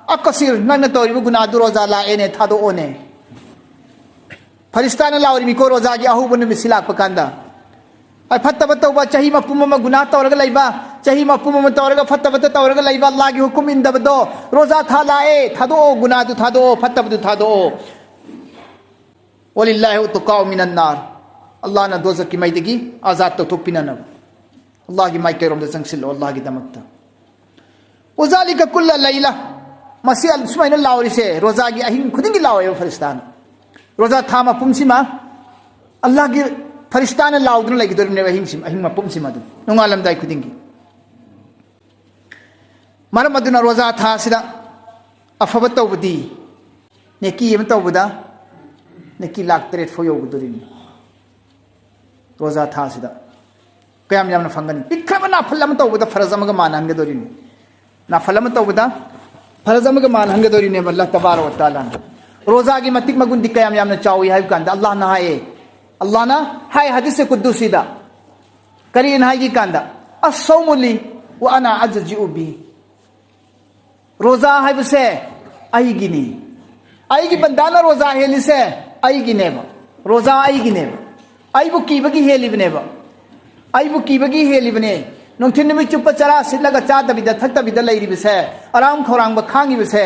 ꯑꯀꯁꯤꯔ, ꯅꯪꯅ ꯇꯧꯔꯤꯕ ꯒꯨꯅꯥꯗꯨ ꯔꯣꯖꯥ ꯂꯥꯛꯑꯦꯅꯦ, ꯊꯥꯗꯣꯛꯑꯣꯅꯦ꯫ ꯐꯔꯤꯁꯇꯥꯅ ꯂꯥꯎꯔꯤꯃꯤꯀꯣ, ꯔꯣꯖꯥꯒꯤ ꯑꯍꯧꯕ ꯅꯨꯃꯤꯠꯁꯤ ꯂꯥꯛꯄ ꯀꯥꯟꯗ꯫ ꯑꯩ ꯐꯠꯇꯕ ꯇꯧꯕ, ꯆꯍꯤ ꯃꯄꯨꯝ ꯑꯃ ꯒꯨꯅꯥ ꯇꯧꯔꯒ ꯂꯩꯕ, ꯆꯍꯤ ꯃꯄꯨꯝ ꯑꯃ ꯇꯧꯔꯒ ꯐꯠꯇꯕꯇ ꯇꯧꯔꯒ ꯂꯩꯕ, ꯑꯜꯂꯥꯍꯒꯤ ꯍꯨꯀꯨꯝ ꯏꯟꯗꯕꯗꯣ, ꯔꯣꯖꯥ ꯊꯥ ꯂꯥꯛꯑꯦ, ꯊꯥꯗꯣꯛꯑꯣ, ꯒꯨꯅꯥꯗꯨ ꯊꯥꯗꯣꯛꯑꯣ, ꯐꯠꯇꯕꯗꯨ ꯊꯥꯗꯣꯛꯑꯣ꯫ ꯋꯥꯂꯤꯜꯂꯥꯍꯤ ꯎꯇꯨꯀꯥꯎ ꯃꯤꯅꯟ ꯅꯥꯔ꯫ ꯑꯜꯂꯥꯍꯅ ꯗꯣꯖꯈꯀꯤ ꯃꯩꯗꯒꯤ ꯑꯥꯖꯥꯗ ꯇꯧꯊꯣꯛꯄꯤꯅꯅꯕ꯫ ꯑꯜꯂꯥꯍꯒꯤ ꯃꯥꯏꯀꯩꯔꯣꯝꯗ ꯆꯪꯁꯤꯜꯂꯣ, ꯑꯜꯂꯥꯍꯒꯤꯗꯃꯛꯇ꯫ ꯋꯥꯖꯥꯂꯤꯀ ꯀꯨꯜꯂ ꯂꯩꯂ꯫ ꯃꯁꯤ ꯑꯜ-, ꯁꯨꯃꯥꯏꯅ ꯂꯥꯎꯔꯤꯁꯦ, ꯔꯣꯖꯥꯒꯤ ꯑꯍꯤꯡ ꯈꯨꯗꯤꯡꯒꯤ ꯂꯥꯎꯋꯦꯕ ꯐꯔꯤꯁꯇꯥꯅ꯫ ꯔꯣꯖꯥ ꯊꯥ ꯃꯄꯨꯝꯁꯤꯃ ꯑꯜꯂꯥꯍꯒꯤ ꯐꯔꯤꯁꯇꯥꯅ ꯂꯥꯎꯗꯨꯅ ꯂꯩꯒꯗꯧꯔꯤꯕꯅꯦꯕ ꯑꯍꯤꯡꯁꯤꯃ, ꯑꯍꯤꯡ ꯃꯄꯨꯝꯁꯤꯃ ꯑꯗꯨꯝ, ꯅꯣꯡꯉꯥꯜꯂꯝꯗꯥꯏ ꯈꯨꯗꯤꯡꯒꯤ꯫ ꯃꯔꯝ ꯑꯗꯨꯅ ꯔꯣꯖꯥ ꯊꯥꯁꯤꯗ ꯑꯐꯕ ꯇꯧꯕꯗꯤ, ꯅꯦꯀꯤ ꯑꯃ ꯇꯧꯕꯗ ꯅꯦꯀꯤ ꯂꯥꯛ ꯇꯔꯦꯠ ꯐꯥꯎ ꯌꯧꯒꯗꯧꯔꯤꯅꯤ꯫ ꯔꯣꯖꯥ ꯊꯥꯁꯤꯗ ꯀꯌꯥꯝ ꯌꯥꯝꯅ ꯐꯪꯒꯅꯤ? ꯄꯤꯛꯈ꯭ꯔꯕ ꯅꯥꯐꯜ ꯑꯃ ꯇꯧꯕꯗ ꯐꯔꯖ ꯑꯃꯒ ꯃꯥꯟꯅꯍꯟꯒꯗꯣꯔꯤꯅꯤ꯫ ꯅꯥꯐꯜ ꯑꯃ ꯇꯧꯕꯗ ꯐꯔꯖ ꯑꯃꯒ ꯃꯥꯟꯅꯍꯟꯒꯗꯣꯔꯤꯅꯦꯕ ꯑꯜꯂꯥꯍ ꯇꯕꯥꯔꯛ ꯋ ꯇꯥꯂꯥꯅ꯫ ꯔꯣꯖꯥꯒꯤ ꯃꯇꯤꯛ ꯃꯒꯨꯟꯗꯤ ꯀꯌꯥꯝ ꯌꯥꯝꯅ ꯆꯥꯎꯏ ꯍꯥꯏꯕ ꯀꯥꯟꯗ ꯑꯜꯂꯥꯍꯅ ꯍꯥꯏꯌꯦ, ꯑꯜꯂꯥꯍꯅ ꯍꯥꯏ ꯍꯗꯤꯁꯦ ꯀꯨꯗꯨꯁꯤꯗ, ꯀꯔꯤꯅ ꯍꯥꯏꯒꯤ ꯀꯥꯟꯗ, "ꯑꯁꯁꯧꯃꯨ ꯂꯤ ꯋ ꯑꯅꯥ ꯑꯖꯖꯤꯎ ꯕꯤ"꯫ ꯔꯣꯖꯥ ꯍꯥꯏꯕꯁꯦ ꯑꯩꯒꯤꯅꯤ꯫ ꯑꯩꯒꯤ ꯕꯟꯗꯥꯅ ꯔꯣꯖꯥ ꯍꯦꯜꯂꯤꯁꯦ ꯑꯩꯒꯤꯅꯦꯕ꯫ ꯔꯣꯖꯥ ꯑꯩꯒꯤꯅꯦꯕ꯫ ꯑꯩꯕꯨ ꯀꯤꯕꯒꯤ ꯍꯦꯜꯂꯤꯕꯅꯦꯕ꯫ ꯑꯩꯕꯨ ꯀꯤꯕꯒꯤ ꯍꯦꯜꯂꯤꯕꯅꯦ꯫ ꯅꯨꯡꯊꯤꯜ ꯅꯨꯃꯤꯠ ꯆꯨꯞꯄ ꯆꯔꯥ ꯁꯤꯠꯂꯒ ꯆꯥꯗꯕꯤꯗ ꯊꯛꯇꯕꯤꯗ ꯂꯩꯔꯤꯕꯁꯦ, ꯑꯔꯥꯝ ꯈꯧꯔꯥꯡꯕ ꯈꯥꯡꯉꯤꯕꯁꯦ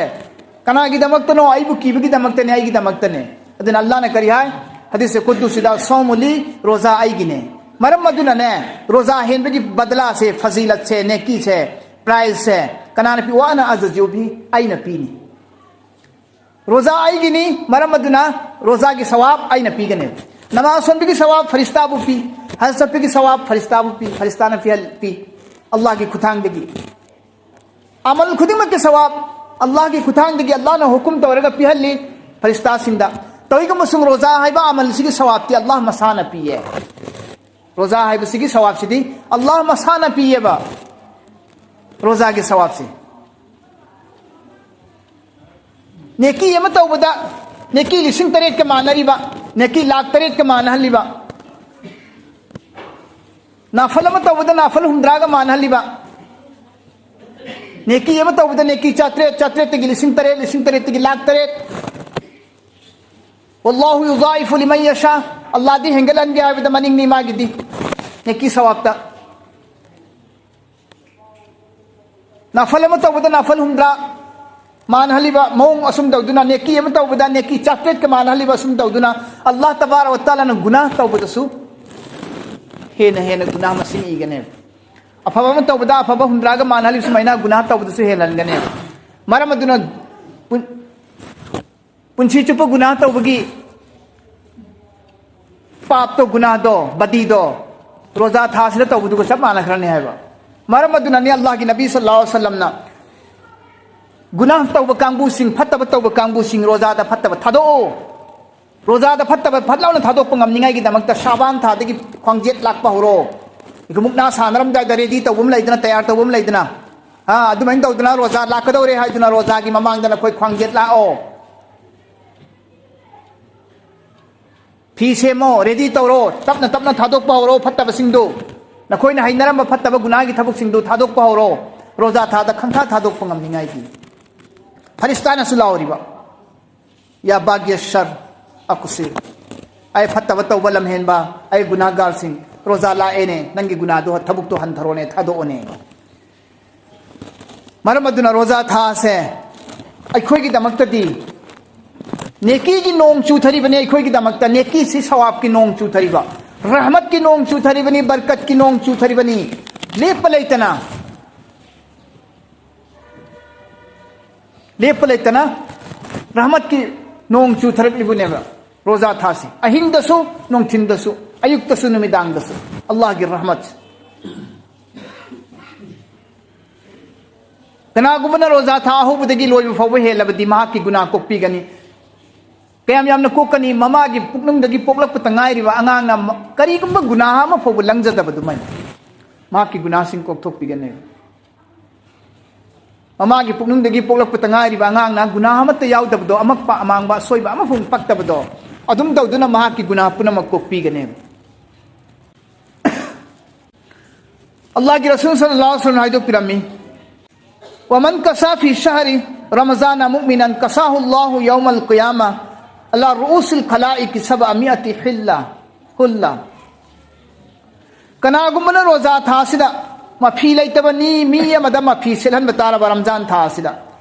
ꯀꯅꯥꯒꯤꯗꯃꯛꯇꯅꯣ? ꯑꯩꯕꯨ ꯀꯤꯕꯒꯤꯗꯃꯛꯇꯅꯦ, ꯑꯩꯒꯤꯗꯃꯛꯇꯅꯦ꯫ ꯑꯗꯨꯅ ꯑꯜꯂꯥꯍꯅ ꯀꯔꯤ ꯍꯥꯏ? ꯍꯗꯤꯁ ꯀꯨꯗꯨꯁꯤꯗ, "ꯁꯣꯃꯨꯂꯤ", ꯔꯣꯖꯥ ꯑꯩꯒꯤꯅꯦ꯫ ꯃꯔꯝ ꯑꯗꯨꯅꯅꯦ, ꯔꯣꯖꯥ ꯍꯦꯟꯕꯒꯤ ꯕꯗꯂꯥꯁꯦ, ꯐꯖꯤꯂꯠꯁꯦ, ꯅꯦꯀꯤꯁꯦ, prizeꯁꯦ ꯀꯅꯥꯅ ꯄꯤ? "ꯋꯥꯅ ꯑꯖꯖꯨꯕꯤ", ꯑꯩꯅ ꯄꯤꯅꯤ꯫ ꯔꯣꯖꯥ ꯑꯩꯒꯤꯅꯤ, ꯃꯔꯝ ꯑꯗꯨꯅ ꯔꯣꯖꯥꯒꯤ ꯁꯋꯥꯕ ꯑꯩꯅ ꯄꯤꯒꯅꯤ꯫ ꯅꯃꯥꯖ ꯁꯣꯟꯕꯒꯤ ꯁꯋꯥꯕ ꯐꯔꯤꯁꯇꯥꯕꯨ ꯄꯤ, ꯍꯖ ꯆꯠꯄꯒꯤ ꯁꯋꯥꯕ ꯐꯔꯤꯁꯇꯥꯕꯨ ꯄꯤ, ꯐꯔꯤꯁꯇꯥꯅ ꯄꯤꯍꯜ-, ꯄꯤ, ꯑꯜꯂꯥꯍꯒꯤ ꯈꯨꯊꯥꯡꯗꯒꯤ꯫ ꯑꯃꯜ ꯈꯨꯗꯤꯡꯃꯛꯀꯤ ꯁꯋꯥꯕ ꯑꯜꯂꯥꯍꯒꯤ ꯈꯨꯊꯥꯡꯗꯒꯤ ꯑꯜꯂꯥꯍꯅ ꯍꯨꯀꯨꯝ ꯇꯧꯔꯒ ꯄꯤꯍꯜꯂꯤ ꯐꯔꯤꯁꯇꯥꯁꯤꯡꯗ꯫ ꯇꯧꯏꯒꯨꯝꯕꯁꯨꯡ ꯔꯣꯖꯥ ꯍꯥꯏꯕ ꯑꯃꯜꯁꯤꯒꯤ ꯁꯋꯥꯕꯇꯤ ꯑꯜꯂꯥꯍ ꯃꯁꯥꯅ ꯄꯤꯌꯦ꯫ ꯔꯣꯖꯥ ꯍꯥꯏꯕꯁꯤꯒꯤ ꯁꯋꯥꯕꯁꯤꯗꯤ ꯑꯜꯂꯥꯍ ꯃꯁꯥꯅ ꯄꯤꯌꯦꯕ꯫ ꯔꯣꯖꯥꯒꯤ ꯁꯋꯥꯕꯁꯤ꯫ ꯅꯦꯀꯤ ꯑꯃ ꯇꯧꯕꯗ ꯅꯦꯀꯤ ꯂꯤꯁꯤꯡ ꯇꯔꯦꯠꯀ ꯃꯥꯟꯅꯔꯤꯕ, ꯅꯦꯀꯤ ꯂꯥꯛ ꯇꯔꯦꯠꯀ ꯃꯥꯟꯅꯍꯜꯂꯤꯕ, ꯅꯥꯐꯜ ꯑꯃ ꯇꯧꯕꯗ ꯅꯥꯐꯜ ꯍꯨꯝꯗ꯭ꯔꯥꯒ ꯃꯥꯟꯅꯍꯜꯂꯤꯕ, ꯅꯦꯀꯤ ꯑꯃ ꯇꯧꯕꯗ ꯅꯦꯀꯤ ꯆꯥꯇ꯭ꯔꯦꯠ, ꯆꯥꯇ꯭ꯔꯦꯠꯇꯒꯤ ꯂꯤꯁꯤꯡ ꯇꯔꯦꯠ, ꯂꯤꯁꯤꯡ ꯇꯔꯦꯠꯇꯒꯤ ꯂꯥꯛ ꯇꯔꯦꯠ꯫ "ꯋꯥꯜꯂꯥꯍꯨ ꯌꯨꯗꯥꯏꯐꯨ ꯂꯤꯃꯟ ꯌꯁꯥ", ꯑꯜꯂꯥꯍꯗꯤ ꯍꯦꯟꯒꯠꯍꯟꯒꯦ ꯍꯥꯏꯕꯗ ꯃꯅꯤꯡꯅꯤ ꯃꯥꯒꯤꯗꯤ, ꯅꯦꯀꯤ ꯁꯋꯥꯕꯇ꯫ ꯅꯥꯐꯜ ꯑꯃ ꯇꯧꯕꯗ ꯅꯥꯐꯜ ꯍꯨꯝꯗ꯭ꯔꯥ ꯃꯥꯟꯅꯍꯜꯂꯤꯕ ꯃꯑꯣꯡ ꯑꯁꯨꯝ ꯇꯧꯗꯨꯅ, ꯅꯦꯀꯤ ꯑꯃ ꯇꯧꯕꯗ ꯅꯦꯀꯤ ꯆꯥꯇ꯭ꯔꯦꯠꯀ ꯃꯥꯟꯅꯍꯜꯂꯤꯕ ꯑꯁꯨꯝ ꯇꯧꯗꯨꯅ, ꯑꯜꯂꯥꯍ ꯇꯕꯥꯔꯛ ꯋ ꯇꯥꯂꯥꯅ ꯒꯨꯅꯥꯍ ꯇꯧꯕꯗꯁꯨ ꯍꯦꯟꯅ ꯍꯦꯟꯅ ꯒꯨꯅꯥꯍ ꯃꯁꯤꯡ ꯏꯒꯅꯦꯕ꯫ ꯑꯐꯕ ꯑꯃ ꯇꯧꯕꯗ ꯑꯐꯕ ꯍꯨꯝꯗ꯭ꯔꯥꯒ ꯃꯥꯟꯅꯍꯜꯂꯤꯕ ꯁꯨꯃꯥꯏꯅ ꯒꯨꯅꯥꯍ ꯇꯧꯕꯗꯁꯨ ꯍꯦꯜꯍꯟꯒꯅꯦꯕ꯫ ꯃꯔꯝ ꯑꯗꯨꯅ ꯄꯨꯟ-, ꯄꯨꯟꯁꯤ ꯆꯨꯞꯄ ꯒꯨꯅꯥꯍ ꯇꯧꯕꯒꯤ ꯄꯥꯞꯇꯣ, ꯒꯨꯅꯥꯍꯗꯣ, ꯕꯗꯤꯗꯣ ꯔꯣꯖꯥ ꯊꯥꯁꯤꯗ ꯇꯧꯕꯗꯨꯒ ꯆꯞ ꯃꯥꯟꯅꯈ꯭ꯔꯅꯤ ꯍꯥꯏꯕ꯫ ꯃꯔꯝ ꯑꯗꯨꯅꯅꯤ ꯑꯜꯂꯥꯍꯒꯤ ꯅꯕꯤ ꯁꯜꯂꯜꯂꯥꯍꯨ ꯑꯂꯩꯍꯤ ꯋꯁꯜꯂꯝꯅ ꯒꯨꯅꯥꯍ ꯇꯧꯕ ꯀꯥꯡꯕꯨꯁꯤꯡ, ꯐꯠꯇꯕ ꯇꯧꯕ ꯀꯥꯡꯕꯨꯁꯤꯡ ꯔꯣꯖꯥꯗ ꯐꯠꯇꯕ ꯊꯥꯗꯣꯛꯑꯣ꯫ ꯔꯣꯖꯥꯗ ꯐꯠꯇꯕ ꯐꯠ ꯂꯥꯎꯅ ꯊꯥꯗꯣꯛꯄ ꯉꯝꯅꯤꯡꯉꯥꯏꯒꯤꯗꯃꯛꯇ ꯁꯥꯕꯥꯟ ꯊꯥꯗꯒꯤ ꯈ꯭ꯋꯥꯡꯖꯦꯠ ꯂꯥꯛꯄ ꯍꯧꯔꯣ꯫ ꯑꯩꯈꯣꯏ ꯃꯨꯛꯅꯥ ꯁꯥꯟꯅꯔꯝꯗꯥꯏꯗ ꯔꯦꯗꯤ ꯇꯧꯕ ꯑꯃ ꯂꯩꯗꯅ, ꯇꯌꯥꯔ ꯇꯧꯕ ꯑꯃ ꯂꯩꯗꯅ, ꯑꯥ, ꯑꯗꯨꯃꯥꯏꯅ ꯇꯧꯗꯅ ꯔꯣꯖꯥ ꯂꯥꯛꯀꯗꯧꯔꯦ ꯍꯥꯏꯗꯨꯅ ꯔꯣꯖꯥꯒꯤ ꯃꯃꯥꯡꯗ ꯅꯈꯣꯏ ꯈ꯭ꯋꯥꯡꯖꯦꯠ ꯂꯥꯛꯑꯣ꯫ ꯐꯤ ꯁꯦꯝꯃꯣ, ꯔꯦꯗꯤ ꯇꯧꯔꯣ, ꯇꯞꯅ ꯇꯞꯅ ꯊꯥꯗꯣꯛꯄ ꯍꯧꯔꯣ ꯐꯠꯇꯕꯁꯤꯡꯗꯨ꯫ ꯅꯈꯣꯏꯅ ꯍꯩꯅꯔꯝꯕ ꯐꯠꯇꯕ ꯒꯨꯅꯥꯒꯤ ꯊꯕꯛꯁꯤꯡꯗꯨ ꯊꯥꯗꯣꯛꯄ ꯍꯧꯔꯣ꯫ ꯔꯣꯖꯥ ꯊꯥꯗ ꯈꯪꯊꯥ ꯊꯥꯗꯣꯛꯄ ꯉꯝꯅꯤꯡꯉꯥꯏꯒꯤ꯫ ꯐꯔꯤꯁꯇꯥꯅꯁꯨ ꯂꯥꯎꯔꯤꯕ, "ꯌꯥ ꯕꯥꯒꯤꯌ ꯁꯔ ꯑꯀꯨꯁꯤꯔ, ꯑꯩ ꯐꯠꯇꯕ ꯇꯧꯕ ꯂꯝꯍꯦꯟꯕ, ꯑꯩ ꯒꯨꯅꯥꯒꯥꯔꯁꯤꯡ, ꯔꯣꯖꯥ ꯂꯥꯛꯑꯦꯅꯦ, ꯅꯪꯒꯤ ꯒꯨꯅꯥꯗꯣ, ꯊꯕꯛꯇꯣ ꯍꯟꯊꯔꯣꯅꯦ, ꯊꯥꯗꯣꯛꯑꯣꯅꯦ"꯫ ꯃꯔꯝ ꯑꯗꯨꯅ ꯔꯣꯖꯥ ꯊꯥꯁꯦ ꯑꯩꯈꯣꯏꯒꯤꯗꯃꯛꯇꯗꯤ ꯅꯦꯀꯤꯒꯤ ꯅꯣꯡ ꯆꯨꯊꯔꯤꯕꯅꯤ, ꯑꯩꯈꯣꯏꯒꯤꯗꯃꯛꯇ ꯅꯦꯀꯤꯁꯤ ꯁꯋꯥꯕꯀꯤ ꯅꯣꯡ ꯆꯨꯊꯔꯤꯕ, ꯔꯍꯃꯠꯀꯤ ꯅꯣꯡ ꯆꯨꯊꯔꯤꯕꯅꯤ, ꯕꯔꯀꯠꯀꯤ ꯅꯣꯡ ꯆꯨꯊꯔꯤꯕꯅꯤ꯫ ꯂꯦꯞꯄ ꯂꯩꯇꯅ, ꯂꯦꯞꯄ ꯂꯩꯇꯅ ꯔꯍꯃꯠꯀꯤ ꯅꯣꯡ ꯆꯨꯊꯔꯛꯂꯤꯕꯅꯦꯕ꯫ ꯔꯣꯖꯥ ꯊꯥꯁꯤ ꯑꯍꯤꯡꯗꯁꯨ, ꯅꯨꯡꯊꯤꯟꯗꯁꯨ, ꯑꯌꯨꯛꯇꯁꯨ, ꯅꯨꯃꯤꯗꯥꯡꯗꯁꯨ ꯑꯜꯂꯥꯍꯒꯤ ꯔꯍꯃꯠ꯫ ꯀꯅꯥꯒꯨꯝꯕꯅ ꯔꯣꯖꯥ ꯊꯥ ꯑꯍꯧꯕꯗꯒꯤ ꯂꯣꯏꯕ ꯐꯥꯎꯕ ꯍꯦꯜꯂꯕꯗꯤ ꯃꯍꯥꯛꯀꯤ ꯒꯨꯅꯥ ꯀꯣꯛꯄꯤꯒꯅꯤ꯫ ꯀꯌꯥꯝ ꯌꯥꯝꯅ ꯀꯣꯛꯀꯅꯤ? ꯃꯃꯥꯒꯤ ꯄꯨꯛꯅꯨꯡꯗꯒꯤ ꯄꯣꯛꯂꯛꯄꯇ ꯉꯥꯏꯔꯤꯕ ꯑꯉꯥꯡꯅ ꯃ-, ꯀꯔꯤꯒꯨꯝꯕ ꯒꯨꯅꯥ ꯑꯃ ꯐꯥꯎꯕ ꯂꯪꯖꯗꯕ ꯑꯗꯨꯃꯥꯏꯅ ꯃꯍꯥꯛꯀꯤ ꯒꯨꯅꯥꯁꯤꯡ ꯀꯣꯛꯊꯣꯛꯄꯤꯒꯅꯤ꯫ ꯃꯃꯥꯒꯤ ꯄꯨꯛꯅꯨꯡꯗꯒꯤ ꯄꯣꯛꯂꯛꯄꯇ ꯉꯥꯏꯔꯤꯕ ꯑꯉꯥꯡꯅ ꯒꯨꯅꯥ ꯑꯃꯠꯇ ꯌꯥꯎꯗꯕꯗꯣ, ꯑꯃꯛꯄ ꯑꯃꯥꯡꯕ ꯑꯁꯣꯏꯕ ꯑꯃꯐꯥꯎ ꯄꯛꯇꯕꯗꯣ, ꯑꯗꯨꯝ ꯇꯧꯗꯨꯅ ꯃꯍꯥꯛꯀꯤ ꯒꯨꯅꯥ ꯄꯨꯝꯅꯃꯛ ꯀꯣꯛꯄꯤꯒꯅꯦꯕ꯫ ꯑꯜꯂꯥꯍꯒꯤ ꯔꯁꯨꯜ ꯁꯜꯂꯜꯂꯥꯍꯨ ꯑꯂꯩꯍꯤ ꯋꯁꯜꯂꯝ ꯍꯥꯏꯗꯣꯛꯄꯤꯔꯝꯃꯤ, "ꯋꯃꯟ ꯀꯁꯥ ꯐꯤ ꯁꯍꯔꯤ ꯔꯃꯖꯥꯅ ꯃꯨꯑꯃꯤꯅꯟ ꯀꯁꯥꯍꯨ ꯑꯜꯂꯥꯍꯨ ꯌꯧꯃꯜ ꯀꯤꯌꯥꯃ ꯑꯂꯥ ꯔꯨꯎꯁꯤꯜ ꯈꯂꯥꯏꯀꯤ ꯁꯕ ꯃꯤꯑꯇꯤ ꯍꯤꯜꯂꯥ ꯍꯨꯜꯂꯥ"꯫ ꯀꯅꯥꯒꯨꯝꯕꯅ ꯔꯣꯖꯥ ꯊꯥ ꯑꯁꯤꯗ ꯃꯐꯤ ꯂꯩꯇꯕ ꯃꯤ, ꯃꯤ ꯑꯃꯗ ꯃꯐꯤ ꯁꯦꯠꯍꯟꯕ ꯇꯥꯔꯕ, ꯔꯝꯖꯥꯟ ꯊꯥ ꯑꯁꯤꯗ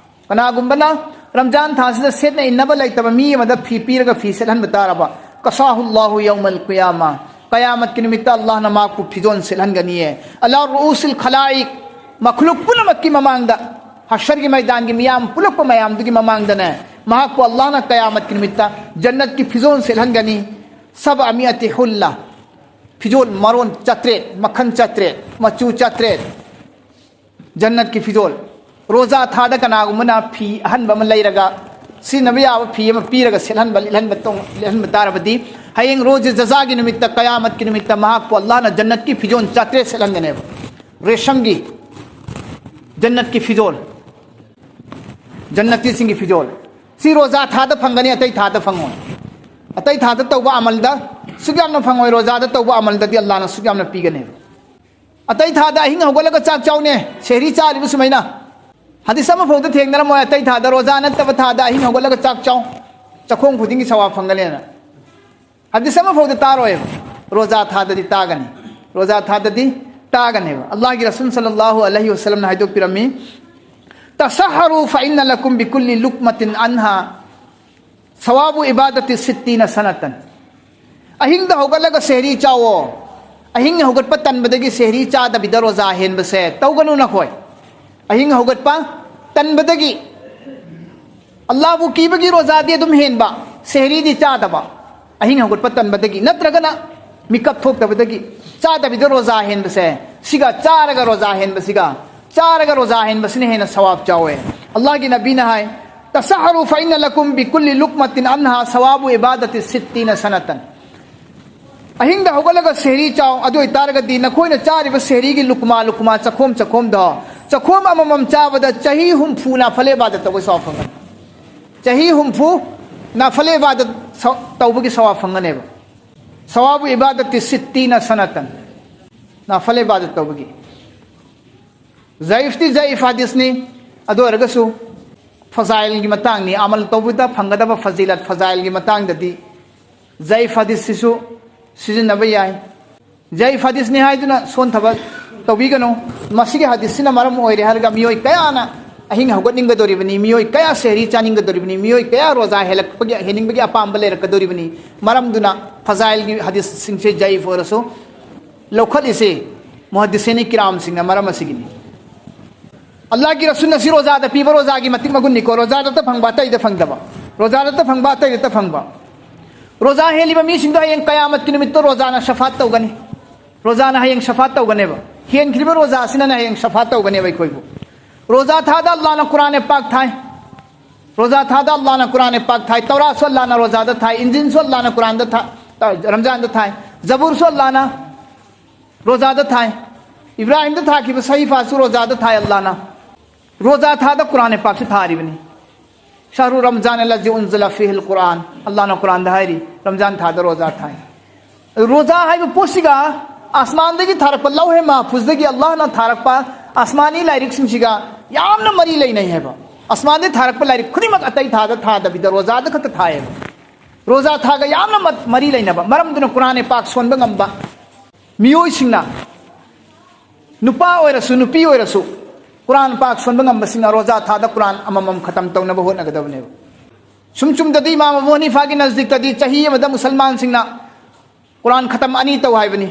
ꯀꯅꯥꯒꯨꯝꯕꯅ ꯔꯝꯖꯥꯟ ꯊꯥ ꯑꯁꯤꯗ ꯁꯦꯠꯅ ꯏꯟꯅꯕ ꯂꯩꯇꯕ ꯃꯤ ꯑꯃꯗ ꯐꯤ ꯄꯤꯔꯒ ꯐꯤ ꯁꯦꯠꯍꯟꯕ ꯇꯥꯔꯕ, ꯀꯁꯥꯍꯨ ꯑꯜꯂꯥꯍꯨ ꯌꯧꯃꯜ ꯀꯤꯌꯥꯃꯥ, ꯀꯌꯥꯃꯠꯀꯤ ꯅꯨꯃꯤꯠꯇ ꯑꯜꯂꯥꯍꯅ ꯃꯍꯥꯛꯄꯨ ꯐꯤꯖꯣꯜ ꯁꯦꯠꯍꯟꯒꯅꯤꯌꯦ꯫ ꯑꯂꯥ ꯔꯨꯎꯁꯤꯜ ꯈꯂꯥꯏꯛ, ꯃꯈꯂꯨꯛ ꯄꯨꯝꯅꯃꯛꯀꯤ ꯃꯃꯥꯡꯗ, ꯍꯁꯔꯒꯤ ꯃꯩꯗꯥꯟꯒꯤ ꯃꯤꯌꯥꯝ ꯄꯨꯂꯛꯄ ꯃꯌꯥꯝꯗꯨꯒꯤ ꯃꯃꯥꯡꯗꯅꯦ, ꯃꯍꯥꯛꯄꯨ ꯑꯜꯂꯥꯍꯅ ꯀꯌꯥꯃꯠꯀꯤ ꯅꯨꯃꯤꯠꯇ ꯖꯟꯅꯠꯀꯤ ꯐꯤꯖꯣꯜ ꯁꯦꯠꯍꯟꯒꯅꯤ꯫ ꯁꯕ ꯃꯤꯑꯇꯤ ꯍꯨꯜꯂꯥ, ꯐꯤꯖꯣꯜ ꯃꯔꯣꯟ ꯆꯥꯇ꯭ꯔꯦꯠ, ꯃꯈꯜ ꯆꯥꯇ꯭ꯔꯦꯠ, ꯃꯆꯨ ꯆꯥꯇ꯭ꯔꯦꯠ, ꯖꯟꯅꯠꯀꯤ ꯐꯤꯖꯣꯜ꯫ ꯔꯣꯖꯥ ꯊꯥꯗ ꯀꯅꯥꯒꯨꯝꯕꯅ ꯐꯤ ꯑꯍꯟꯕ ꯑꯃ ꯂꯩꯔꯒ, ꯁꯤꯖꯤꯟꯅꯕ ꯌꯥꯕ ꯐꯤ ꯑꯃ ꯄꯤꯔꯒ ꯁꯦꯠꯍꯟꯕ, ꯂꯤꯠꯍꯟꯕ ꯇꯧ-, ꯂꯤꯠꯍꯟꯕ ꯇꯥꯔꯕꯗꯤ, ꯍꯌꯦꯡ ꯔꯣꯖꯦ ꯖꯖꯥꯒꯤ ꯅꯨꯃꯤꯠꯇ, ꯀꯌꯥꯃꯠꯀꯤ ꯅꯨꯃꯤꯠꯇ ꯃꯍꯥꯛꯄꯨ ꯑꯜꯂꯥꯍꯅ ꯖꯟꯅꯠꯀꯤ ꯐꯤꯖꯣꯜ ꯆꯥꯇ꯭ꯔꯦꯠ ꯁꯦꯠꯍꯟꯒꯅꯦꯕ꯫ ꯔꯦꯁꯝꯒꯤ ꯖꯟꯅꯠꯀꯤ ꯐꯤꯖꯣꯜ꯫ ꯖꯟꯅꯇꯤꯁꯤꯡꯒꯤ ꯐꯤꯖꯣꯜ꯫ ꯁꯤ ꯔꯣꯖꯥ ꯊꯥꯗ ꯐꯪꯒꯅꯤ, ꯑꯇꯩ ꯊꯥꯗ ꯐꯪꯉꯣꯏ꯫ ꯑꯇꯩ ꯊꯥꯗ ꯇꯧꯕ ꯑꯃꯜꯗ ꯁꯨꯛ ꯌꯥꯝꯅ ꯐꯪꯉꯣꯏ, ꯔꯣꯖꯥꯗ ꯇꯧꯕ ꯑꯃꯜꯗꯗꯤ ꯑꯜꯂꯥꯍꯅ ꯁꯨꯛ ꯌꯥꯝꯅ ꯄꯤꯒꯅꯦꯕ꯫ ꯑꯇꯩ ꯊꯥꯗ ꯑꯍꯤꯡ ꯍꯧꯒꯠꯂꯒ ꯆꯥꯛ ꯆꯥꯎꯅꯦ, ꯁꯦꯍꯔꯤ ꯆꯥꯔꯤꯕ ꯁꯨꯃꯥꯏꯅ꯫ ꯍꯗꯤꯁ ꯑꯃꯐꯥꯎꯗ ꯊꯦꯡꯅꯔꯝꯃꯣꯏ, ꯑꯇꯩ ꯊꯥꯗ, ꯔꯣꯖꯥ ꯅꯠꯇꯕ ꯊꯥꯗ ꯑꯍꯤꯡ ꯍꯧꯒꯠꯂꯒ ꯆꯥꯛ ꯆꯥꯎ, ꯆꯥꯛꯈꯣꯝ ꯈꯨꯗꯤꯡꯒꯤ ꯁꯋꯥꯕ ꯐꯪꯒꯅꯦꯅ꯫ ꯍꯗꯤꯁ ꯑꯃꯐꯥꯎꯗ ꯇꯥꯔꯣꯏꯕ꯫ ꯔꯣꯖꯥ ꯊꯥꯗꯗꯤ ꯇꯥꯒꯅꯤ꯫ ꯔꯣꯖꯥ ꯊꯥꯗꯗꯤ ꯇꯥꯒꯅꯦꯕ꯫ ꯑꯜꯂꯥꯍꯒꯤ ꯔꯁꯨꯜ ꯁꯜꯂꯜꯂꯥꯍꯨ ꯑꯂꯩꯍꯤ ꯋꯁꯜꯂꯝꯅ ꯍꯥꯏꯗꯣꯛꯄꯤꯔꯝꯃꯤ, "تصحروا فإن لكم بكل لقمة أنها ثواب عبادة ستين سنة." ꯑꯍꯤꯡꯗ ꯍꯧꯒꯠꯂꯒ ꯁꯦꯍꯔꯤ ꯆꯥꯋꯣ꯫ ꯑꯍꯤꯡ ꯍꯧꯒꯠꯄ ꯇꯟꯕꯗꯒꯤ ꯁꯦꯍꯔꯤ ꯆꯥꯗꯕꯤꯗ ꯔꯣꯖꯥ ꯍꯦꯟꯕꯁꯦ ꯇꯧꯒꯅꯨ ꯅꯈꯣꯏ꯫ ꯑꯍꯤꯡ ꯍꯧꯒꯠꯄ ꯇꯟꯕꯗꯒꯤ, ꯑꯜꯂꯥꯍꯕꯨ ꯀꯤꯕꯒꯤ ꯔꯣꯖꯥꯗꯤ ꯑꯗꯨꯝ ꯍꯦꯟꯕ, ꯁꯦꯍꯔꯤꯗꯤ ꯆꯥꯗꯕ꯫ ꯑꯍꯤꯡ ꯍꯧꯒꯠꯄ ꯇꯟꯕꯗꯒꯤ ꯅꯠꯇ꯭ꯔꯒꯅ ꯃꯤꯀꯞ ꯊꯣꯛꯇꯕꯗꯒꯤ ꯆꯥꯗꯕꯤꯗ ꯔꯣꯖꯥ ꯍꯦꯟꯕꯁꯦ, ꯁꯤꯒ ꯆꯥꯔꯒ ꯔꯣꯖꯥ ꯍꯦꯟꯕꯁꯤꯒ, ꯆꯥꯔꯒ ꯔꯣꯖꯥ ꯍꯦꯟꯕꯁꯤꯅ ꯍꯦꯟꯅ ꯁꯋꯥꯕ ꯆꯥꯎꯋꯦ꯫ ꯑꯜꯂꯥꯍꯒꯤ ꯅꯕꯤꯅ ꯍꯥꯏ, "تصحروا فإن لكم بكل لقمة أنها ثواب عبادة ستين سنة." ꯑꯍꯤꯡꯗ ꯍꯧꯒꯠꯂꯒ ꯁꯦꯍꯔꯤ ꯆꯥꯎ, ꯑꯗꯨ ꯑꯣꯏꯇꯥꯔꯒꯗꯤ ꯅꯈꯣꯏꯅ ꯆꯥꯔꯤꯕ ꯁꯦꯍꯔꯤꯒꯤ ꯂꯨꯀꯃꯥ ꯂꯨꯀꯃꯥ, ꯆꯈꯣꯝ ꯆꯈꯣꯝꯗꯣ, ꯆꯈꯣꯝ ꯑꯃꯃꯝ ꯆꯥꯕꯗ ꯆꯍꯤ ꯍꯨꯝꯐꯨ ꯅꯥꯐꯂꯦ ꯏꯕꯥꯗꯠ ꯇꯧꯕꯒꯤ ꯁꯋꯥꯕ ꯐꯪꯒꯅꯤ꯫ ꯆꯍꯤ ꯍꯨꯝꯐꯨ ꯅꯥꯐꯂꯦ ꯏꯕꯥꯗꯠ ꯁ-, ꯇꯧꯕꯒꯤ ꯁꯋꯥꯕ ꯐꯪꯒꯅꯦꯕ꯫ ثواب عبادة ستين سنة. ꯅꯥꯐꯂꯦ ꯏꯕꯥꯗꯠ ꯇꯧꯕꯒꯤ꯫ ꯖꯌꯤꯐꯇꯤ ꯖꯌꯤꯐ ꯍꯗꯤꯁꯅꯤ, ꯑꯗꯨ ꯑꯣꯏꯔꯒꯁꯨ ꯐꯖꯥꯏꯜꯒꯤ ꯃꯇꯥꯡꯅꯤ, ꯑꯃꯜ ꯇꯧꯕꯗ ꯐꯪꯒꯗꯕ ꯐꯖꯤꯂꯠ, ꯐꯖꯥꯏꯜꯒꯤ ꯃꯇꯥꯡꯗꯗꯤ ꯖꯌꯤꯐ ꯍꯗꯤꯁꯁꯤꯁꯨ ꯁꯤꯖꯤꯟꯅꯕ ꯌꯥꯏ꯫ ꯖꯌꯤꯐ ꯍꯗꯤꯁꯅꯤ ꯍꯥꯏꯗꯨꯅ ꯁꯣꯟꯊꯕ ꯇꯧꯕꯤꯒꯅꯨ꯫ ꯃꯁꯤꯒꯤ ꯍꯗꯤꯁꯁꯤꯅ ꯃꯔꯝ ꯑꯣꯏꯔꯦ ꯍꯥꯏꯔꯒ ꯃꯤꯑꯣꯏ ꯀꯌꯥꯅ ꯑꯍꯤꯡ ꯍꯧꯒꯠꯅꯤꯡꯒꯗꯧꯔꯤꯕꯅꯤ, ꯃꯤꯑꯣꯏ ꯀꯌꯥ ꯁꯦꯍꯔꯤ ꯆꯥꯅꯤꯡꯒꯗꯧꯔꯤꯕꯅꯤ, ꯃꯤꯑꯣꯏ ꯀꯌꯥ ꯔꯣꯖꯥ ꯍꯦꯜꯂꯛꯄꯒꯤ, ꯍꯦꯟꯅꯤꯡꯕꯒꯤ ꯑꯄꯥꯝꯕ ꯂꯩꯔꯛꯀꯗꯧꯔꯤꯕꯅꯤ꯫ ꯃꯔꯝꯗꯨꯅ ꯐꯖꯥꯏꯜꯒꯤ ꯍꯗꯤꯁꯁꯤꯡꯁꯦ ꯖꯌꯤꯐ ꯑꯣꯏꯔꯁꯨ ꯂꯧꯈꯠꯂꯤꯁꯤ ꯃꯨꯍꯗꯤꯁꯤꯅꯤ ꯀꯤꯔꯥꯝꯁꯤꯡꯅ ꯃꯔꯝ ꯑꯁꯤꯒꯤꯅꯤ꯫ ꯑꯜꯂꯥꯍꯒꯤ ꯔꯁꯨꯜꯅ ꯁꯤ ꯔꯣꯖꯥꯗ ꯄꯤꯕ ꯔꯣꯖꯥꯒꯤ ꯃꯇꯤꯛ ꯃꯒꯨꯟꯅꯤꯀꯣ, ꯔꯣꯖꯥꯗꯇ ꯐꯪꯕ, ꯑꯇꯩꯗ ꯐꯪꯗꯕ, ꯔꯣꯖꯥꯗꯇ ꯐꯪꯕ, ꯑꯇꯩꯗꯇ ꯐꯪꯕ꯫ ꯔꯣꯖꯥ ꯍꯦꯜꯂꯤꯕ ꯃꯤꯁꯤꯡꯗꯣ ꯍꯌꯦꯡ ꯀꯌꯥꯃꯠꯀꯤ ꯅꯨꯃꯤꯠꯇꯣ ꯔꯣꯖꯥꯅ ꯁꯐꯥꯠ ꯇꯧꯒꯅꯤ꯫ ꯔꯣꯖꯥꯅ ꯍꯌꯦꯡ ꯁꯐꯥꯠ ꯇꯧꯒꯅꯦꯕ꯫ ꯍꯦꯟꯈ꯭ꯔꯤꯕ ꯔꯣꯖꯥ ꯑꯁꯤꯅꯅ ꯍꯌꯦꯡ ꯁꯐꯥꯠ ꯇꯧꯒꯅꯦꯕ ꯑꯩꯈꯣꯏꯕꯨ꯫ ꯔꯣꯖꯥ ꯊꯥꯗ ꯑꯜꯂꯥꯍꯅ ꯀꯨꯔꯥꯟ ꯄꯥꯛ ꯊꯥꯏ꯫ ꯔꯣꯖꯥ ꯊꯥꯗ ꯑꯜꯂꯥꯍꯅ ꯀꯨꯔꯥꯟ ꯄꯥꯛ ꯊꯥꯏ꯫ ꯇꯧꯔꯥꯠꯁꯨ ꯑꯜꯂꯥꯍꯅ ꯔꯣꯖꯥꯗ ꯊꯥꯏ꯫ ꯏꯟꯖꯤꯜꯁꯨ ꯑꯜꯂꯥꯍꯅ ꯀꯨꯔꯥꯟꯗ ꯊꯥ-, ꯔꯝꯖꯥꯟꯗ ꯊꯥꯏ꯫ ꯖꯕꯨꯔꯁꯨ ꯑꯜꯂꯥꯅ ꯔꯣꯖꯥꯗ ꯊꯥꯏ꯫ ꯏꯕ꯭ꯔꯥꯍꯤꯝꯗ ꯊꯥꯈꯤꯕ ꯁꯍꯤꯐꯥꯁꯨ ꯔꯣꯖꯥꯗ ꯊꯥꯏ ꯑꯜꯂꯥꯅ꯫ ꯔꯣꯖꯥ ꯊꯥꯗ ꯀꯨꯔꯥꯟ ꯄꯥꯛꯁꯨ ꯊꯥꯔꯤꯕꯅꯤ꯫ ꯁꯍꯔꯨ ꯔꯝꯖꯥꯟ ꯑꯜꯂꯖꯤ ꯎꯟꯖꯤꯂ ꯐꯤꯍꯤꯜ ꯀꯨꯔꯥꯟ꯫ ꯑꯜꯂꯥꯅ ꯀꯨꯔꯥꯟꯗ ꯍꯥꯏꯔꯤ, ꯔꯝꯖꯥꯟ ꯊꯥꯗ ꯔꯣꯖꯥ ꯊꯥꯏ꯫ ꯔꯣꯖꯥ ꯍꯥꯏꯕ ꯄꯣꯠꯁꯤꯒ ꯑꯁꯃꯥꯟꯗꯒꯤ ꯊꯥꯔꯛꯄ ꯂꯧꯍꯦ ꯃꯍꯐꯨꯖꯗꯒꯤ ꯑꯜꯂꯥꯍꯅ ꯊꯥꯔꯛꯄ ꯑꯁꯃꯥꯅꯤ ꯂꯥꯏꯔꯤꯛꯁꯤꯡꯁꯤꯒ ꯌꯥꯝꯅ ꯃꯔꯤ ꯂꯩꯅꯩ ꯍꯥꯏꯕ꯫ ꯑꯁꯃꯥꯟꯗꯒꯤ ꯊꯥꯔꯛꯄ ꯂꯥꯏꯔꯤꯛ ꯈꯨꯗꯤꯡꯃꯛ ꯑꯇꯩ ꯊꯥꯗ ꯊꯥꯗꯕꯤꯗ ꯔꯣꯖꯥꯗ ꯈꯛꯇ ꯊꯥꯏꯌꯦꯕ꯫ ꯔꯣꯖꯥ ꯊꯥꯒ ꯌꯥꯝꯅ ꯃ-, ꯃꯔꯤ ꯂꯩꯅꯕ ꯃꯔꯝꯗꯨꯅ ꯀꯨꯔꯥꯟ ꯄꯥꯛ ꯁꯣꯟꯕ ꯉꯝꯕ ꯃꯤꯑꯣꯏꯁꯤꯡꯅ, ꯅꯨꯄꯥ ꯑꯣꯏꯔꯁꯨ ꯅꯨꯄꯤ ꯑꯣꯏꯔꯁꯨ, ꯀꯨꯔꯥꯟ ꯄꯥꯛ ꯁꯣꯟꯕ ꯉꯝꯕꯁꯤꯡꯅ ꯔꯣꯖꯥ ꯊꯥꯗ ꯀꯨꯔꯥꯟ ꯑꯃꯃꯝ ꯈꯇꯝ ꯇꯧꯅꯕ ꯍꯣꯠꯅꯒꯗꯕꯅꯦꯕ꯫ ꯁꯨꯝ ꯆꯨꯝꯗꯗꯤ ꯏꯃꯥꯝ ꯑꯕꯨ ꯍꯅꯤꯐꯥꯒꯤ ꯅꯖꯗꯤꯛꯇꯗꯤ ꯆꯍꯤ ꯑꯃꯗ ꯃꯨꯁꯜꯃꯥꯟꯁꯤꯡꯅ ꯀꯨꯔꯥꯟ ꯈꯇꯝ ꯑꯅꯤ ꯇꯧ ꯍꯥꯏꯕꯅꯤ꯫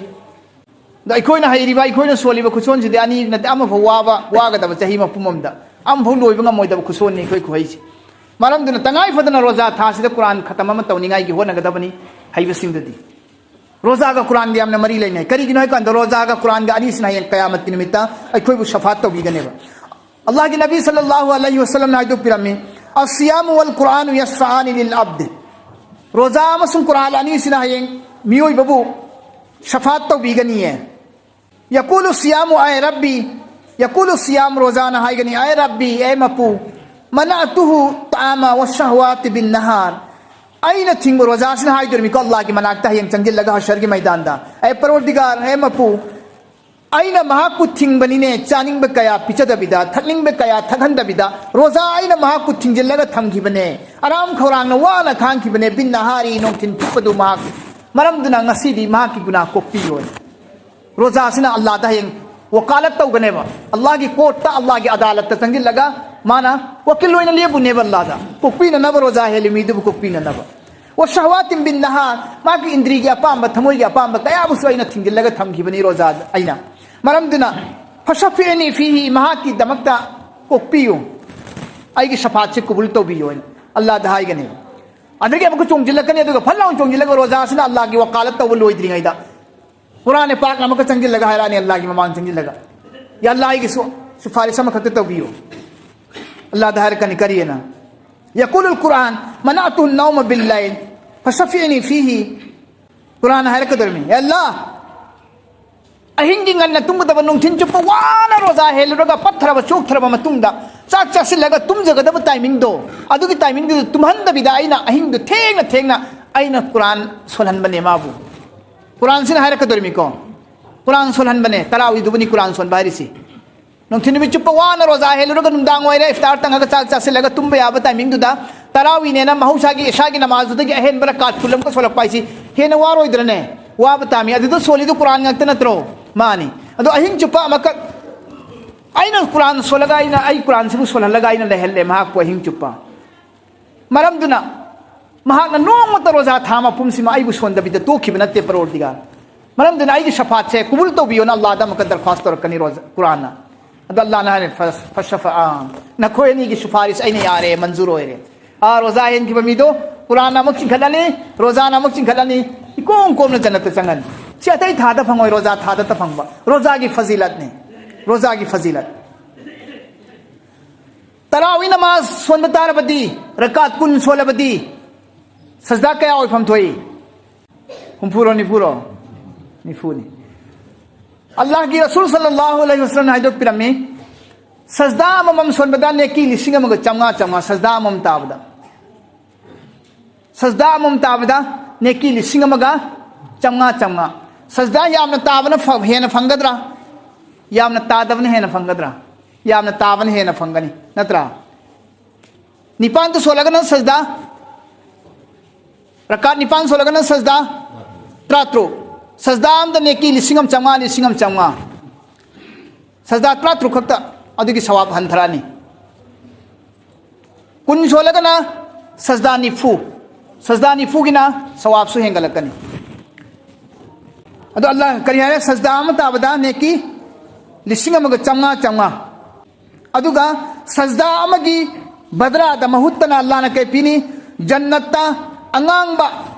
ꯑꯗꯣ ꯑꯩꯈꯣꯏꯅ ꯍꯩꯔꯤꯕ, ꯑꯩꯈꯣꯏꯅ ꯁꯣꯜꯂꯤꯕ ꯈꯨꯠꯁꯣꯟꯁꯤꯗꯤ ꯑꯅꯤ ꯅꯠꯇꯦ, ꯑꯃꯐꯥꯎ ꯋꯥꯕ, ꯋꯥꯒꯗꯕ ꯆꯍꯤ ꯃꯄꯨꯝ ꯑꯃꯗ ꯑꯃꯐꯥꯎ ꯂꯣꯏꯕ ꯉꯝꯃꯣꯏꯗꯕ ꯈꯨꯠꯁꯣꯟꯅꯤ ꯑꯩꯈꯣꯏ ꯈꯨꯍꯩꯁꯦ꯫ ꯃꯔꯝꯗꯨꯅ ꯇꯉꯥꯏ ꯐꯗꯅ ꯔꯣꯖꯥ ꯊꯥꯁꯤꯗ ꯀꯨꯔꯥꯟ ꯈꯇꯝ ꯑꯃ ꯇꯧꯅꯤꯡꯉꯥꯏꯒꯤ ꯍꯣꯠꯅꯒꯗꯕꯅꯤ ꯍꯩꯕꯁꯤꯡꯗꯗꯤ꯫ ꯔꯣꯖꯥꯒ ꯀꯨꯔꯥꯟꯒ ꯌꯥꯝꯅ ꯃꯔꯤ ꯂꯩꯅꯩ꯫ ꯀꯔꯤꯒꯤꯅꯣ ꯍꯥꯏ ꯀꯥꯟꯗ ꯔꯣꯖꯥꯒ ꯀꯨꯔꯥꯟꯒ ꯑꯅꯤꯁꯤꯅ ꯍꯌꯦꯡ ꯀꯌꯥꯃꯠꯀꯤ ꯅꯨꯃꯤꯠꯇ ꯑꯩꯈꯣꯏꯕꯨ ꯁꯐꯥꯠ ꯇꯧꯕꯤꯒꯅꯦꯕ꯫ ꯑꯜꯂꯥꯍꯒꯤ ꯅꯕꯤ ꯁꯜꯂꯜꯂꯥꯍꯨ ꯑꯂꯩꯍꯤ ꯋꯁꯜꯂꯝꯅ ꯍꯥꯏꯗꯣꯛꯄꯤꯔꯝꯃꯤ, "ꯑꯁꯤꯌꯥꯃꯨ ꯋꯜ ꯀꯨꯔꯥꯅꯨ ꯌꯁꯐꯥꯑꯥꯅꯤ ꯂꯤꯜ ꯑꯕꯗ"꯫ ꯔꯣꯖꯥ ꯑꯃꯁꯨꯡ ꯀꯨꯔꯥꯟ ꯑꯅꯤꯁꯤꯅ ꯍꯌꯦꯡ ꯃꯤꯑꯣꯏꯕꯕꯨ ꯁꯐꯥꯠ ꯇꯧꯕꯤꯒꯅꯤꯌꯦ꯫ "ꯌꯀꯨꯂꯨ ꯁꯤꯌꯥꯃꯨ ꯑꯥꯏ ꯔꯕꯤ", ꯌꯀꯨꯂꯨ ꯁꯤꯌꯥꯝ, ꯔꯣꯖꯥꯅ ꯍꯥꯏꯒꯅꯤ, "ꯑꯥꯏ ꯔꯕꯤ, ꯑꯦ ꯃꯄꯨ, ꯃꯅꯥꯇꯨꯍꯨ ꯇꯥꯃ ꯋ ꯁꯍꯋꯥꯇꯤ ꯕꯤꯟ ꯅꯍꯥꯔ", ꯑꯩꯅ ꯊꯤꯡꯕ, ꯔꯣꯖꯥꯁꯤꯅ ꯍꯥꯏꯗꯣꯔꯤꯃꯤꯀꯣ ꯑꯜꯂꯥꯍꯒꯤ ꯃꯅꯥꯛꯇ ꯍꯌꯦꯡ ꯆꯪꯁꯤꯜꯂꯒ ꯍꯁꯔꯒꯤ ꯃꯩꯗꯥꯟꯗ, "ꯑꯦ ꯄꯔꯣꯔꯗꯤꯒꯥꯔ, ꯑꯦ ꯃꯄꯨ, ꯑꯩꯅ ꯃꯍꯥꯛꯄꯨ ꯊꯤꯡꯕꯅꯤꯅꯦ, ꯆꯥꯅꯤꯡꯕ ꯀꯌꯥ ꯄꯤꯖꯗꯕꯤꯗ, ꯊꯛꯅꯤꯡꯕ ꯀꯌꯥ ꯊꯛꯍꯟꯗꯕꯤꯗ, ꯔꯣꯖꯥ ꯑꯩꯅ ꯃꯍꯥꯛꯄꯨ ꯊꯤꯡꯖꯤꯜꯂꯒ ꯊꯝꯈꯤꯕꯅꯦ, ꯑꯔꯥꯝ ꯈꯧꯔꯥꯡꯅ ꯋꯥꯅ ꯈꯥꯡꯈꯤꯕꯅꯦ, ꯕꯤꯟ ꯅꯍꯥꯔꯤ, ꯅꯨꯡꯊꯤꯟ ꯆꯨꯞꯄꯗꯨ ꯃꯍꯥꯛ, ꯃꯔꯝꯗꯨꯅ ꯉꯁꯤꯗꯤ ꯃꯍꯥꯛꯀꯤ ꯒꯨꯅꯥ ꯀꯣꯛꯄꯤꯌꯣ"꯫ ꯔꯣꯖꯥꯁꯤꯅ ꯑꯜꯂꯥꯗ ꯍꯌꯦꯡ ꯋꯀꯥꯂꯠ ꯇꯧꯒꯅꯦꯕ꯫ ꯑꯜꯂꯥꯒꯤ ꯀꯣꯔꯠꯇ, ꯑꯜꯂꯥꯒꯤ ꯑꯗꯥꯂꯠꯇ ꯆꯪꯁꯤꯜꯂꯒ ꯃꯥꯅ ꯋꯀꯤꯜ ꯑꯣꯏꯅ ꯂꯦꯞꯄꯨꯅꯦꯕ ꯑꯜꯂꯥꯗ꯫ ꯀꯣꯛꯄꯤꯅꯅꯕ, ꯔꯣꯖꯥ ꯍꯦꯜꯂꯤ ꯃꯤꯗꯨꯕꯨ ꯀꯣꯛꯄꯤꯅꯅꯕ꯫ "ꯋ ꯁꯍꯋꯥꯇꯤꯝ ꯕꯤꯟ ꯅꯍꯥꯔ", ꯃꯥꯒꯤ ꯏꯟꯗ꯭ꯔꯤꯒꯤ ꯑꯄꯥꯝꯕ, ꯊꯃꯣꯏꯒꯤ ꯑꯄꯥꯝꯕ ꯀꯌꯥꯕꯨꯁꯨ ꯑꯩꯅ ꯊꯤꯡꯖꯤꯜꯂꯒ ꯊꯝꯈꯤꯕꯅꯤ ꯔꯣꯖꯥꯗ ꯑꯩꯅ꯫ ꯃꯔꯝꯗꯨꯅ, "ꯐꯁꯐꯤꯑꯅꯤ ꯐꯤꯍꯤ", ꯃꯍꯥꯛꯀꯤꯗꯃꯛꯇ ꯀꯣꯛꯄꯤꯌꯨ, ꯑꯩꯒꯤ ꯁꯐꯥꯠꯁꯦ ꯀꯨꯕꯨꯜ ꯇꯧꯕꯤꯌꯨ ꯍꯥꯏꯅ ꯑꯜꯂꯥꯗ ꯍꯥꯏꯒꯅꯤ꯫ ꯑꯗꯒꯤ ꯑꯃꯨꯛꯀ ꯆꯣꯡꯁꯤꯜꯂꯛꯀꯅꯤ, ꯑꯗꯨꯒ ꯐꯠ ꯂꯥꯎꯅ ꯆꯣꯡꯁꯤꯜꯂꯒ ꯔꯣꯖꯥꯁꯤꯅ ꯑꯜꯂꯥꯒꯤ ꯋꯀꯥꯂꯠ ꯇꯧꯕ ꯂꯣꯏꯗ꯭ꯔꯤꯉꯩꯗ ꯀꯨꯔꯥꯟ ꯄꯥꯛꯅ ꯑꯃꯨꯛꯀ ꯆꯪꯁꯤꯜꯂꯒ ꯍꯥꯏꯔꯛꯑꯅꯤ, ꯑꯜꯂꯥꯒꯤ ꯃꯃꯥꯡ ꯆꯪꯁꯤꯜꯂꯒ, "ꯌꯥ ꯑꯜꯂꯥ, ꯑꯩꯒꯤꯁꯨ ꯁꯨꯐꯥꯔꯤꯁ ꯑꯃꯈꯛꯇ ꯇꯧꯕꯤꯌꯨ"꯫ ꯑꯜꯂꯥꯗ ꯍꯥꯏꯔꯛꯀꯅꯤ, ꯀꯔꯤꯑꯅ? "ꯌꯀꯨꯂꯨꯜ ꯀꯨꯔꯥꯟ, ꯃꯅꯥꯇꯨ ꯅꯧꯃ ꯕꯤꯜ ꯂꯩꯜ, ꯐꯁꯐꯤꯑꯅꯤ ꯐꯤꯍꯤ"꯫ ꯀꯨꯔꯥꯟꯅ ꯍꯥꯏꯔꯛꯀꯗꯧꯔꯤꯕꯅꯤ, "ꯑꯦ ꯑꯜꯂꯥ, ꯑꯍꯤꯡꯒꯤ ꯉꯟꯅ ꯇꯨꯝꯒꯗꯕ, ꯅꯨꯡꯊꯤꯟ ꯆꯨꯞꯄ ꯋꯥꯅ ꯔꯣꯖꯥ ꯍꯦꯜꯂꯨꯔꯒ ꯄꯠꯊꯔꯕ ꯆꯣꯛꯊꯔꯕ ꯃꯇꯨꯡꯗ ꯆꯥꯛ ꯆꯥꯁꯤꯜꯂꯒ ꯇꯨꯝꯖꯒꯗꯕ ꯇꯥꯏꯃꯤꯡꯗꯣ, ꯑꯗꯨꯒꯤ ꯇꯥꯏꯃꯤꯡꯗꯨꯗ ꯇꯨꯝꯍꯟꯗꯕꯤꯗ ꯑꯩꯅ ꯑꯍꯤꯡꯗꯨ ꯊꯦꯡꯅ ꯊꯦꯡꯅ ꯑꯩꯅ ꯀꯨꯔꯥꯟ ꯁꯣꯜꯍꯟꯕꯅꯦ ꯃꯥꯕꯨ"꯫ ꯀꯨꯔꯥꯟꯁꯤꯅ ꯍꯥꯏꯔꯛꯀꯗꯧꯔꯤꯃꯤꯀꯣ, ꯀꯨꯔꯥꯟ ꯁꯣꯜꯍꯟꯕꯅꯦ꯫ ꯇꯔꯥꯋꯤꯗꯨꯕꯨꯅꯤ ꯀꯨꯔꯥꯟ ꯁꯣꯟꯕ ꯍꯥꯏꯔꯤꯁꯤ꯫ ꯅꯨꯡꯊꯤꯜ ꯅꯨꯃꯤꯠ ꯆꯨꯞꯄ ꯋꯥꯅ ꯔꯣꯖꯥ ꯍꯦꯜꯂꯨꯔꯒ ꯅꯨꯡꯗꯥꯡ ꯑꯣꯏꯔꯦ, ꯏꯐꯇꯥꯔ ꯇꯪꯉꯒ ꯆꯥꯛ ꯆꯥꯁꯤꯜꯂꯒ ꯇꯨꯝꯕ ꯌꯥꯕ ꯇꯥꯏꯃꯤꯡꯗꯨꯗ ꯇꯔꯥꯋꯤꯅꯦꯅ ꯃꯍꯧꯁꯥꯒꯤ ꯏꯁꯥꯒꯤ ꯅꯃꯥꯖꯗꯨꯗꯒꯤ ꯑꯍꯦꯟꯕ ꯔꯀꯥꯠ ꯐꯨꯜ ꯑꯃꯒ ꯁꯣꯜꯂꯛꯄ ꯍꯥꯏꯁꯤ ꯍꯦꯟꯅ ꯋꯥꯔꯣꯏꯗ꯭ꯔꯅꯦ? ꯋꯥꯕ ꯇꯥꯃꯤ꯫ ꯑꯗꯨꯗ ꯁꯣꯜꯂꯤꯗꯨ ꯀꯨꯔꯥꯟ ꯉꯥꯛꯇ ꯅꯠꯇ꯭ꯔꯣ? ꯃꯥꯅꯤ꯫ ꯑꯗꯣ ꯑꯍꯤꯡ ꯆꯨꯞꯄ ꯑꯃꯈꯛ ꯑꯩꯅ ꯀꯨꯔꯥꯟ ꯁꯣꯜꯂꯒ, ꯑꯩꯅ ꯑꯩ ꯀꯨꯔꯥꯟꯁꯤꯕꯨ ꯁꯣꯜꯍꯜꯂꯒ ꯑꯩꯅ ꯂꯩꯍꯜꯂꯦ ꯃꯍꯥꯛꯄꯨ ꯑꯍꯤꯡ ꯆꯨꯞꯄ꯫ ꯃꯔꯝꯗꯨꯅ ꯃꯍꯥꯛꯅ ꯅꯣꯡꯃꯇ ꯔꯣꯖꯥ ꯊꯥ ꯃꯄꯨꯝꯁꯤꯃ ꯑꯩꯕꯨ ꯁꯣꯟꯗꯕꯤꯗ ꯇꯣꯛꯈꯤꯕ ꯅꯠꯇꯦ ꯄꯔꯣꯔꯗꯤꯒꯥꯔ꯫ ꯃꯔꯝꯗꯨꯅ ꯑꯩꯒꯤ ꯁꯐꯥꯠꯁꯦ ꯀꯨꯕꯨꯜ ꯇꯧꯕꯤꯌꯣꯅ ꯑꯜꯂꯥꯗ ꯑꯃꯨꯛꯀ ꯗꯔꯈ꯭ꯋꯥꯁ ꯇꯧꯔꯛꯀꯅꯤ ꯔꯣꯖꯥ, ꯀꯨꯔꯥꯟꯅ꯫ ꯑꯗꯣ ꯑꯜꯂꯥꯅ ꯍꯥꯏꯔꯦ, "ꯐ-, ꯐꯁꯐ-, ꯑꯥ, ꯅꯈꯣꯏ ꯑꯅꯤꯒꯤ ꯁꯨꯐꯥꯔꯤꯁ ꯑꯩꯅ ꯌꯥꯔꯦ, ꯃꯟꯖꯨꯔ ꯑꯣꯏꯔꯦ"꯫ ꯑꯥ, ꯔꯣꯖꯥ ꯍꯦꯟꯈꯤꯕ ꯃꯤꯗꯣ ꯀꯨꯔꯥꯟꯅ ꯑꯃꯨꯛ ꯆꯤꯡꯈꯠꯂꯅꯤ, ꯔꯣꯖꯥꯅ ꯑꯃꯨꯛ ꯆꯤꯡꯈꯠꯂꯅꯤ, ꯏꯀꯣꯝ ꯀꯣꯝꯅ ꯖꯟꯅꯠꯇ ꯆꯪꯉꯅꯤ꯫ ꯁꯤ ꯑꯇꯩ ꯊꯥꯗ ꯐꯪꯉꯣꯏ, ꯔꯣꯖꯥ ꯊꯥꯗꯇ ꯐꯪꯕ꯫ ꯔꯣꯖꯥꯒꯤ ꯐꯖꯤꯂꯠꯅꯤ, ꯔꯣꯖꯥꯒꯤ ꯐꯖꯤꯂꯠ꯫ ꯇꯔꯥꯋꯤ ꯅꯃꯥꯖ ꯁꯣꯟꯕ ꯇꯥꯔꯕꯗꯤ, ꯔꯀꯥꯠ ꯀꯨꯟ ꯁꯣꯜꯂꯕꯗꯤ, ꯁꯖꯗꯥ ꯀꯌꯥ ꯑꯣꯏꯐꯝ ꯊꯣꯛꯏ? ꯍꯨꯝꯐꯨꯔꯣ, ꯅꯤꯐꯨꯔꯣ? ꯅꯤꯐꯨꯅꯤ꯫ ꯑꯜꯂꯥꯍꯒꯤ ꯔꯁꯨꯜ ꯁꯜꯂꯜꯂꯥꯍꯨ ꯑꯂꯩꯍꯤ ꯋꯁꯜꯂꯝꯅ ꯍꯥꯏꯗꯣꯛꯄꯤꯔꯝꯃꯤ, ꯁꯖꯗꯥ ꯑꯃꯃꯝ ꯁꯣꯟꯕꯗ ꯅꯦꯀꯤ ꯂꯤꯁꯤꯡ ꯑꯃꯒ ꯆꯥꯝꯃꯉꯥ, ꯆꯥꯝꯃꯉꯥ, ꯁꯖꯗꯥ ꯑꯃꯃꯝ ꯇꯥꯕꯗ꯫ ꯁꯖꯗꯥ ꯑꯃꯃꯝ ꯇꯥꯕꯗ ꯅꯦꯀꯤ ꯂꯤꯁꯤꯡ ꯑꯃꯒ ꯆꯥꯝꯃꯉꯥ, ꯆꯥꯝꯃꯉꯥ꯫ ꯁꯖꯗꯥ ꯌꯥꯝꯅ ꯇꯥꯕꯅ ꯐ-, ꯍꯦꯟꯅ ꯐꯪꯒꯗ꯭ꯔꯥ? ꯌꯥꯝꯅ ꯇꯥꯗꯕꯅ ꯍꯦꯟꯅ ꯐꯪꯒꯗ꯭ꯔꯥ? ꯌꯥꯝꯅ ꯇꯥꯕꯅ ꯍꯦꯟꯅ ꯐꯪꯒꯅꯤ, ꯅꯠꯇ꯭ꯔꯥ? ꯅꯤꯄꯥꯟꯗ ꯁꯣꯜꯂꯒꯅ ꯁꯖꯗꯥ, ꯔꯀꯥꯠ ꯅꯤꯄꯥꯟ ꯁꯣꯜꯂꯒꯅ ꯁꯖꯗꯥ ꯇꯔꯥꯇꯔꯨꯛ꯫ ꯁꯖꯗꯥ ꯑꯃꯗ ꯅꯦꯀꯤ ꯂꯤꯁꯤꯡ ꯑꯃ ꯆꯥꯝꯃꯉꯥ, ꯂꯤꯁꯤꯡ ꯑꯃ ꯆꯥꯝꯃꯉꯥ꯫ ꯁꯖꯗꯥ ꯇꯔꯥꯇꯔꯨꯛ ꯈꯛꯇ ꯑꯗꯨꯒꯤ ꯁꯋꯥꯕ ꯍꯟꯊꯔꯛꯑꯅꯤ꯫ ꯀꯨꯟ ꯁꯣꯜꯂꯒꯅ ꯁꯖꯗꯥ ꯅꯤꯐꯨ, ꯁꯖꯗꯥ ꯅꯤꯐꯨꯒꯤꯅ ꯁꯋꯥꯕꯁꯨ ꯍꯦꯟꯒꯠꯂꯛꯀꯅꯤ꯫ ꯑꯗꯣ ꯑꯜꯂꯥ ꯀꯔꯤ ꯍꯥꯏꯔꯦ? ꯁꯖꯗꯥ ꯑꯃ ꯇꯥꯕꯗ ꯅꯦꯀꯤ ꯂꯤꯁꯤꯡ ꯑꯃꯒ ꯆꯥꯝꯃꯉꯥ, ꯆꯥꯝꯃꯉꯥ꯫ ꯑꯗꯨꯒ ꯁꯖꯗꯥ ꯑꯃꯒꯤ ꯕꯗ꯭ꯔꯥꯗ, ꯃꯍꯨꯠꯇꯅ ꯑꯜꯂꯥꯅ ꯀꯩ ꯄꯤꯅꯤ? ꯖꯟꯅꯠꯇ ꯑꯉꯥꯡꯕ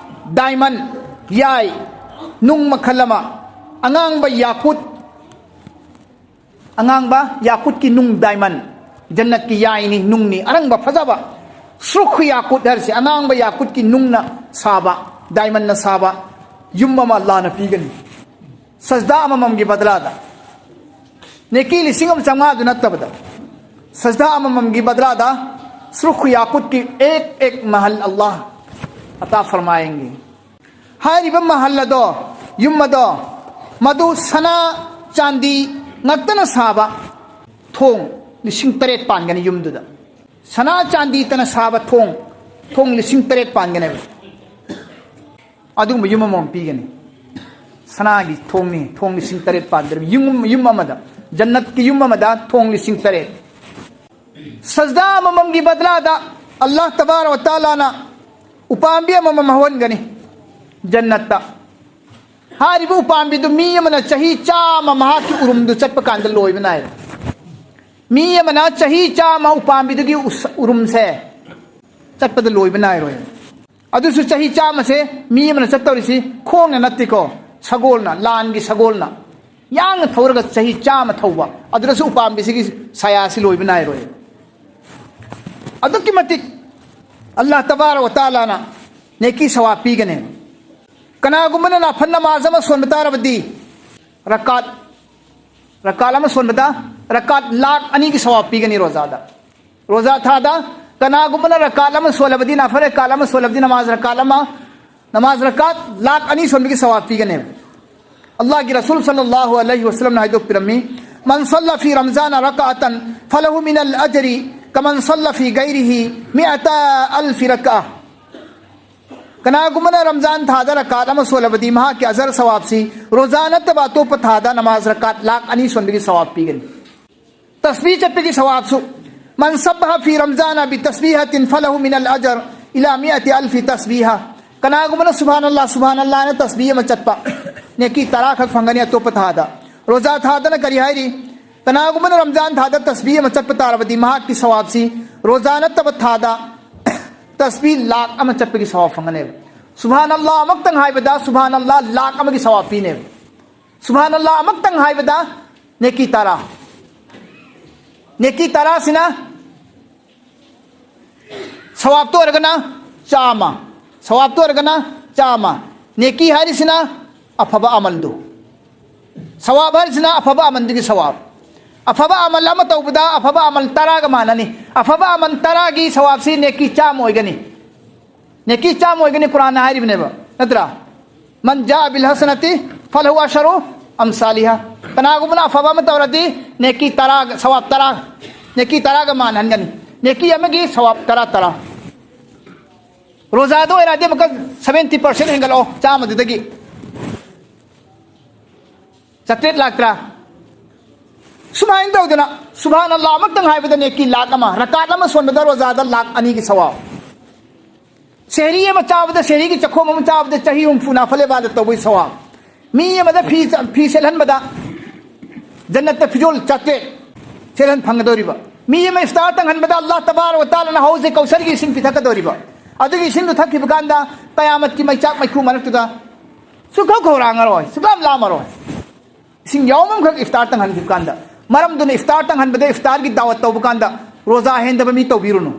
ꯗꯥꯏꯃꯟ, ꯌꯥꯏ, ꯅꯨꯡ ꯃꯈꯜ ꯑꯃ, ꯑꯉꯥꯡꯕ ꯌꯥꯀꯨꯠ, ꯑꯉꯥꯡꯕ ꯌꯥꯀꯨꯠꯀꯤ ꯅꯨꯡ ꯗꯥꯏꯃꯟ, ꯖꯟꯅꯠꯀꯤ ꯌꯥꯏꯅꯤ, ꯅꯨꯡꯅꯤ, ꯑꯔꯪꯕ ꯐꯖꯕ꯫ ꯁ꯭ꯔꯨꯈ ꯌꯥꯀꯨꯠ ꯍꯥꯏꯔꯤꯁꯦ ꯑꯉꯥꯡꯕ ꯌꯥꯀꯨꯠꯀꯤ ꯅꯨꯡꯅ ꯁꯥꯕ, ꯗꯥꯏꯃꯟꯅ ꯁꯥꯕ꯫ ꯌꯨꯝ ꯑꯃ ꯑꯜꯂꯥꯍꯅ ꯄꯤꯒꯅꯤ꯫ ꯁꯖꯗꯥ ꯑꯃꯃꯝꯒꯤ ꯕꯗꯂꯥꯗ꯫ ꯅꯦꯀꯤ ꯂꯤꯁꯤꯡ ꯑꯃ ꯆꯥꯝꯃꯉꯥꯗꯨ ꯅꯠꯇꯕꯗ, ꯁꯖꯗꯥ ꯑꯃꯃꯝꯒꯤ ꯕꯗꯂꯥꯗ ꯁꯨꯔꯨꯈ ꯌꯥꯀꯨꯠꯀꯤ ꯑꯦꯛ ꯑꯦꯛ ꯃꯍꯜ ꯑꯜꯂꯥꯍ ꯑꯇꯥ ꯐꯔꯃꯥꯌꯦꯡꯒꯤ꯫ ꯍꯥꯏꯔꯤꯕ ꯃꯍꯜ ꯑꯗꯣ, ꯌꯨꯝ ꯑꯗꯣ, ꯃꯗꯨ ꯁꯅꯥ ꯆꯥꯟꯗꯤ ꯉꯥꯛꯇꯅ ꯁꯥꯕ ꯊꯣꯡ ꯂꯤꯁꯤꯡ ꯇꯔꯦꯠ ꯄꯥꯟꯒꯅꯤ ꯌꯨꯝꯗꯨꯗ꯫ ꯁꯅꯥ ꯆꯥꯟꯗꯤꯇꯅ ꯁꯥꯕ ꯊꯣꯡ, ꯊꯣꯡ ꯂꯤꯁꯤꯡ ꯇꯔꯦꯠ ꯄꯥꯟꯒꯅꯦꯕ꯫ ꯑꯗꯨꯒꯨꯝꯕ ꯌꯨꯝ ꯑꯃꯃꯝ ꯄꯤꯒꯅꯤ꯫ ꯁꯅꯥꯒꯤ ꯊꯣꯡꯅꯤ, ꯊꯣꯡ ꯂꯤꯁꯤꯡ ꯇꯔꯦꯠ ꯄꯥꯟꯗ꯭ꯔꯕ ꯌꯨꯝ, ꯌꯨꯝ ꯑꯃꯗ, ꯖꯟꯅꯠꯀꯤ ꯌꯨꯝ ꯑꯃꯗ ꯊꯣꯡ ꯂꯤꯁꯤꯡ ꯇꯔꯦꯠ꯫ ꯁꯖꯗꯥ ꯑꯃꯃꯝꯒꯤ ꯕꯗꯂꯥꯗ ꯑꯜꯂꯥꯍ ꯇꯕꯥꯔ ꯋ ꯇꯥꯂꯥꯅ ꯎꯄꯥꯝꯕꯤ ꯑꯃꯃꯝ ꯍꯧꯍꯟꯒꯅꯤ ꯖꯟꯅꯠꯇ꯫ ꯍꯥꯏꯔꯤꯕ ꯎꯄꯥꯝꯕꯤꯗꯨ ꯃꯤ ꯑꯃꯅ ꯆꯍꯤ ꯆꯥꯝꯃ ꯃꯍꯥꯛꯀꯤ ꯎꯔꯨꯝꯗꯨ ꯆꯠꯄ ꯀꯥꯟꯗ ꯂꯣꯏꯕ ꯅꯥꯏꯔꯣꯏ꯫ ꯃꯤ ꯑꯃꯅ ꯆꯍꯤ ꯆꯥꯝꯃ ꯎꯄꯥꯝꯕꯤꯗꯨꯒꯤ ꯎꯁ-, ꯎꯔꯨꯝꯁꯦ ꯆꯠꯄꯗ ꯂꯣꯏꯕ ꯅꯥꯏꯔꯣꯏ꯫ ꯑꯗꯨꯁꯨ ꯆꯍꯤ ꯆꯥꯝꯃꯁꯦ ꯃꯤ ꯑꯃꯅ ꯆꯠꯇꯧꯔꯤꯁꯤ ꯈꯣꯡꯅ ꯅꯠꯇꯦꯀꯣ, ꯁꯒꯣꯜꯅ, ꯂꯥꯟꯒꯤ ꯁꯒꯣꯜꯅ꯫ ꯌꯥꯡꯅ ꯊꯧꯔꯒ ꯆꯍꯤ ꯆꯥꯝꯃ ꯊꯧꯕ, ꯑꯗꯨꯗꯁꯨ ꯎꯄꯥꯝꯕꯤꯁꯤꯒꯤ ꯁꯥꯌꯥꯁꯤ ꯂꯣꯏꯕ ꯅꯥꯏꯔꯣꯏ꯫ ꯑꯗꯨꯛꯀꯤ ꯃꯇꯤꯛ ꯑꯜꯂꯥꯍ ꯇꯕꯥꯔ ꯋ ꯇꯥꯂꯥꯅ ꯅꯦꯀꯤ ꯁꯋꯥꯕ ꯄꯤꯒꯅꯤ꯫ ꯀꯅꯥꯒꯨꯝꯕꯅ ꯅꯥꯐꯟ ꯅꯃꯥꯖ ꯑꯃ ꯁꯣꯟꯕ ꯇꯥꯔꯕꯗꯤ, ꯔꯀꯥꯠ, ꯔꯀꯥꯠ ꯑꯃ ꯁꯣꯟꯕꯗ ꯔꯀꯥꯠ ꯂꯥꯛ ꯑꯅꯤꯒꯤ ꯁꯋꯥꯕ ꯄꯤꯒꯅꯤ ꯔꯣꯖꯥꯗ꯫ ꯔꯣꯖꯥ ꯊꯥꯗ ꯀꯅꯥꯒꯨꯝꯕꯅ ꯔꯀꯥꯠ ꯑꯃ ꯁꯣꯜꯂꯕꯗꯤ, ꯅꯥꯐꯜ ꯔꯀꯥꯠ ꯑꯃ ꯁꯣꯜꯂꯕꯗꯤ, ꯅꯃꯥꯖ ꯔꯀꯥꯠ ꯑꯃ, ꯅꯃꯥꯖ ꯔꯀꯥꯠ ꯂꯥꯛ ꯑꯅꯤ ꯁꯣꯟꯕꯒꯤ ꯁꯋꯥꯕ ꯄꯤꯒꯅꯦꯕ꯫ ꯑꯜꯂꯥꯍꯒꯤ ꯔꯁꯨꯜ ꯁꯜꯂꯜꯂꯥꯍꯨ ꯑꯂꯩꯍꯤ ꯋꯁꯜꯂꯝꯅ ꯍꯥꯏꯗꯣꯛꯄꯤꯔꯝꯃꯤ, "ꯃꯟ ꯁꯜꯂ ꯐꯤ ꯔꯝꯖꯥꯅ ꯔꯀꯥꯇꯟ ꯐꯂꯍꯨ ꯃꯤꯅꯜ ꯑꯖꯔꯤ ꯀꯃꯟ ꯁꯜꯂ ꯐꯤ ꯒꯩꯔꯤꯍꯤ ꯃꯤꯑꯇ ꯑꯜꯐꯤ ꯔꯀꯥ"꯫ ꯀꯅꯥꯒꯨꯝꯕꯅ ꯔꯝꯖꯥꯟ ꯊꯥꯗ ꯔꯀꯥꯠ ꯑꯃ ꯁꯣꯜꯂꯕꯗꯤ ꯃꯍꯥꯛꯀꯤ ꯑꯖꯔ ꯁꯋꯥꯕꯁꯤ ꯔꯣꯖꯥ ꯅꯠꯇꯕ ꯑꯇꯣꯞꯄ ꯊꯥꯗ ꯅꯃꯥꯖ ꯔꯀꯥꯠ ꯂꯥꯛ ꯑꯅꯤ ꯁꯣꯟꯕꯒꯤ ꯁꯋꯥꯕ ꯄꯤꯒꯅꯤ꯫ ꯇꯁꯕꯤꯍ ꯆꯠꯄꯒꯤ ꯁꯋꯥꯕꯁꯨ, "ꯃꯟ ꯁꯕꯕꯍ ꯐꯤ ꯔꯝꯖꯥꯅ ꯕꯤ ꯇꯁꯕꯤꯍꯇꯤꯟ ꯐꯂꯍꯨ ꯃꯤꯅꯜ ꯑꯖꯔ ꯏꯂꯥ ꯃꯤꯑꯇꯤ ꯑꯜꯐꯤ ꯇꯁꯕꯤꯍ"꯫ ꯀꯅꯥꯒꯨꯝꯕꯅ "ꯁꯨꯕꯍꯥꯅꯜꯂꯥꯍ, ꯁꯨꯕꯍꯥꯅꯜꯂꯥꯍ" ꯍꯥꯏꯅ ꯇꯁꯕꯤꯍ ꯑꯃ ꯆꯠꯄ, ꯅꯦꯀꯤ ꯇꯔꯥ ꯈꯛ ꯐꯪꯒꯅꯤ ꯑꯇꯣꯞꯄ ꯊꯥꯗ꯫ ꯔꯣꯖꯥ ꯊꯥꯗꯅ ꯀꯔꯤ ꯍꯥꯏꯔꯤ? ꯀꯅꯥꯒꯨꯝꯕꯅ ꯔꯝꯖꯥꯟ ꯊꯥꯗ ꯇꯁꯕꯤꯍ ꯑꯃ ꯆꯠꯄ ꯇꯥꯔꯕꯗꯤ ꯃꯍꯥꯛꯀꯤ ꯁꯋꯥꯕꯁꯤ ꯔꯣꯖꯥ ꯅꯠꯇꯕ ꯊꯥꯗ ꯇꯁꯕꯤꯍ ꯂꯥꯛ ꯑꯃ ꯆꯠꯄꯒꯤ ꯁꯋꯥꯕ ꯐꯪꯒꯅꯦꯕ꯫ "ꯁꯨꯕꯍꯥꯅꯜꯂꯥꯍ" ꯑꯃꯛꯇꯪ ꯍꯥꯏꯕꯗ "ꯁꯨꯕꯍꯥꯅꯜꯂꯥꯍ" ꯂꯥꯛ ꯑꯃꯒꯤ ꯁꯋꯥꯕ ꯄꯤꯅꯦꯕ꯫ "ꯁꯨꯕꯍꯥꯅꯜꯂꯥꯍ" ꯑꯃꯛꯇꯪ ꯍꯥꯏꯕꯗ ꯅꯦꯀꯤ ꯇꯔꯥ꯫ ꯅꯦꯀꯤ ꯇꯔꯥꯁꯤꯅ ꯁꯋꯥꯕꯇ ꯑꯣꯏꯔꯒꯅ ꯆꯥꯝꯃ, ꯁꯋꯥꯕꯇ ꯑꯣꯏꯔꯒꯅ ꯆꯥꯝꯃ, ꯅꯦꯀꯤ ꯍꯥꯏꯔꯤꯁꯤꯅ ꯑꯐꯕ ꯑꯃꯜꯗꯨ, ꯁꯋꯥꯕ ꯍꯥꯏꯔꯤꯁꯤꯅ ꯑꯐꯕ ꯑꯃꯜꯗꯨꯒꯤ ꯁꯋꯥꯕ꯫ ꯑꯐꯕ ꯑꯃꯜ ꯑꯃ ꯇꯧꯕꯗ ꯑꯐꯕ ꯑꯃꯜ ꯇꯔꯥꯒ ꯃꯥꯟꯅꯅꯤ꯫ ꯑꯐꯕ ꯑꯃꯜ ꯇꯔꯥꯒꯤ ꯁꯋꯥꯕꯁꯤ ꯅꯦꯀꯤ ꯆꯥꯝꯃ ꯑꯣꯏꯒꯅꯤ꯫ ꯅꯦꯀꯤ ꯆꯥꯝꯃ ꯑꯣꯏꯒꯅꯤ, ꯀꯨꯔꯥꯟꯅ ꯍꯥꯏꯔꯤꯕꯅꯦꯕ, ꯅꯠꯇ꯭ꯔꯥ? ꯃꯟ ꯖꯥ ꯕꯤꯜ ꯍꯁꯅꯥꯇꯤ ꯐꯂꯍꯨ ꯑꯁꯔꯨ ꯑꯝꯁꯥꯂꯤꯍꯥ꯫ ꯀꯅꯥꯒꯨꯝꯕꯅ ꯑꯐꯕ ꯑꯃ ꯇꯧꯔꯗꯤ ꯅꯦꯀꯤ ꯇꯔꯥꯒ, ꯁꯋꯥꯕ ꯇꯔꯥ, ꯅꯦꯀꯤ ꯇꯔꯥꯒ ꯃꯥꯟꯍꯟꯒꯅꯤ꯫ ꯅꯦꯀꯤ ꯑꯃꯒꯤ ꯁꯋꯥꯕ ꯇꯔꯥ, ꯇꯔꯥ꯫ ꯔꯣꯖꯥꯗ ꯑꯣꯏꯔꯗꯤ ꯑꯃꯨꯛꯀ seventy percent ꯍꯦꯟꯒꯠꯂꯛꯑꯣ, ꯆꯥꯝꯃꯗꯨꯗꯒꯤ꯫ ꯆꯥꯇ꯭ꯔꯦꯠ ꯂꯥꯛꯇ꯭ꯔꯥ? ꯁꯨꯃꯥꯏꯅ ꯇꯧꯗꯅ ꯁꯨꯕꯍꯥꯅꯜꯂꯥꯍ ꯑꯃꯇꯪ ꯍꯥꯏꯕꯗ ꯅꯦꯀꯤ ꯂꯥꯛ ꯑꯃ, ꯔꯀꯥꯠ ꯑꯃ ꯁꯣꯟꯕꯗ ꯔꯣꯖꯥꯗ ꯂꯥꯛ ꯑꯅꯤꯒꯤ ꯁꯋꯥꯕ꯫ ꯁꯦꯍꯔꯤ ꯑꯃ ꯆꯥꯕꯗ, ꯁꯦꯍꯔꯤꯒꯤ ꯆꯥꯛꯈꯣꯝ ꯑꯃ ꯆꯥꯕꯗ ꯆꯍꯤ ꯍꯨꯝꯐꯨ ꯅꯥꯐꯂꯦ ꯏꯕꯥꯗꯠ ꯇꯧꯕꯒꯤ ꯁꯋꯥꯕ꯫ ꯃꯤ ꯑꯃꯗ ꯐꯤ ꯆ-, ꯐꯤ ꯁꯦꯠꯍꯟꯕꯗ ꯖꯟꯅꯠꯇ ꯐꯤꯖꯣꯜ ꯆꯥꯇ꯭ꯔꯦꯠ ꯁꯦꯠꯍꯟ ꯐꯪꯒꯗꯧꯔꯤꯕ꯫ ꯃꯤ ꯑꯃ ꯏꯐꯇꯥꯔ ꯇꯪꯍꯟꯕꯗ ꯑꯜꯂꯥꯍ ꯇꯕꯥꯔꯛ ꯋ ꯇꯥꯂꯥꯅ ꯍꯧꯖꯤꯛ ꯀꯧꯁꯔꯒꯤ ꯏꯁꯤꯡ ꯄꯤꯊꯛꯀꯗꯧꯔꯤꯕ꯫ ꯑꯗꯨꯒꯤ ꯏꯁꯤꯡꯗꯨ ꯊꯛꯈꯤꯕ ꯀꯥꯟꯗ ꯀꯌꯥꯃꯠꯀꯤ ꯃꯩꯆꯥꯛ ꯃꯩꯈꯨ ꯃꯔꯛꯇꯨꯗ ꯁꯨꯛꯈꯧ ꯈꯧꯔꯥꯡꯉꯔꯣꯏ, ꯁꯨꯛꯂꯥꯝ ꯂꯥꯝꯃꯔꯣꯏ꯫ ꯏꯁꯤꯡ ꯌꯥꯎꯝ ꯑꯃꯈꯛ ꯏꯐꯇꯥꯔ ꯇꯪꯍꯟꯈꯤꯕ ꯀꯥꯟꯗ꯫ ꯃꯔꯝꯗꯨꯅ ꯏꯐꯇꯥꯔ ꯇꯪꯍꯟꯕꯗ, ꯏꯐꯇꯥꯔꯒꯤ ꯗꯥꯋꯠ ꯇꯧꯕ ꯀꯥꯟꯗ ꯔꯣꯖꯥ ꯍꯦꯟꯗꯕ ꯃꯤ ꯇꯧꯕꯤꯔꯨꯅꯨ꯫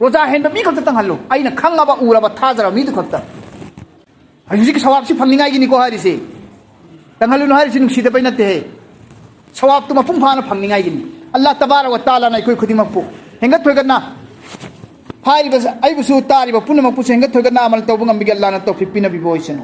ꯔꯣꯖꯥ ꯍꯦꯟꯕ ꯃꯤ ꯈꯛꯇ ꯇꯪꯍꯜꯂꯨ, ꯑꯩꯅ ꯈꯪꯉꯕ, ꯎꯔꯕ, ꯊꯥꯖꯔꯕ ꯃꯤꯗꯨ ꯈꯛꯇ꯫ ꯍꯧꯖꯤꯛꯀꯤ ꯁꯋꯥꯕꯁꯤ ꯐꯪꯅꯤꯡꯉꯥꯏꯒꯤꯅꯤꯀꯣ ꯍꯥꯏꯔꯤꯁꯤ꯫ ꯇꯪꯍꯜꯂꯨꯅꯨ ꯍꯥꯏꯔꯤꯁꯤ ꯅꯨꯡꯁꯤꯗꯕꯩ ꯅꯠꯇꯦꯍꯦ꯫ ꯁꯋꯥꯕꯇꯨ ꯃꯄꯨꯡ ꯐꯥꯅ ꯐꯪꯅꯤꯡꯉꯥꯏꯒꯤꯅꯤ꯫ ꯑꯜꯂꯥꯍ ꯇꯕꯥꯔꯛ ꯋ ꯇꯥꯂꯥꯅ ꯑꯩꯈꯣꯏ ꯈꯨꯗꯤꯡꯃꯛꯄꯨ ꯍꯦꯟꯒꯠ ꯊꯣꯏꯒꯠꯅ, ꯍꯥꯏꯔꯤꯕ ꯑꯩꯕꯨꯁꯨ ꯇꯥꯔꯤꯕ ꯄꯨꯝꯅꯃꯛꯄꯨꯁꯨ ꯍꯦꯟꯒꯠ ꯊꯣꯏꯒꯠꯅ ꯑꯃꯜ ꯇꯧꯕ ꯉꯝꯕꯤꯒꯦ ꯑꯜꯂꯥꯍꯅ ꯇꯧꯐꯤꯛ ꯄꯤꯅꯕꯤꯕ ꯑꯣꯏꯁꯅꯨ꯫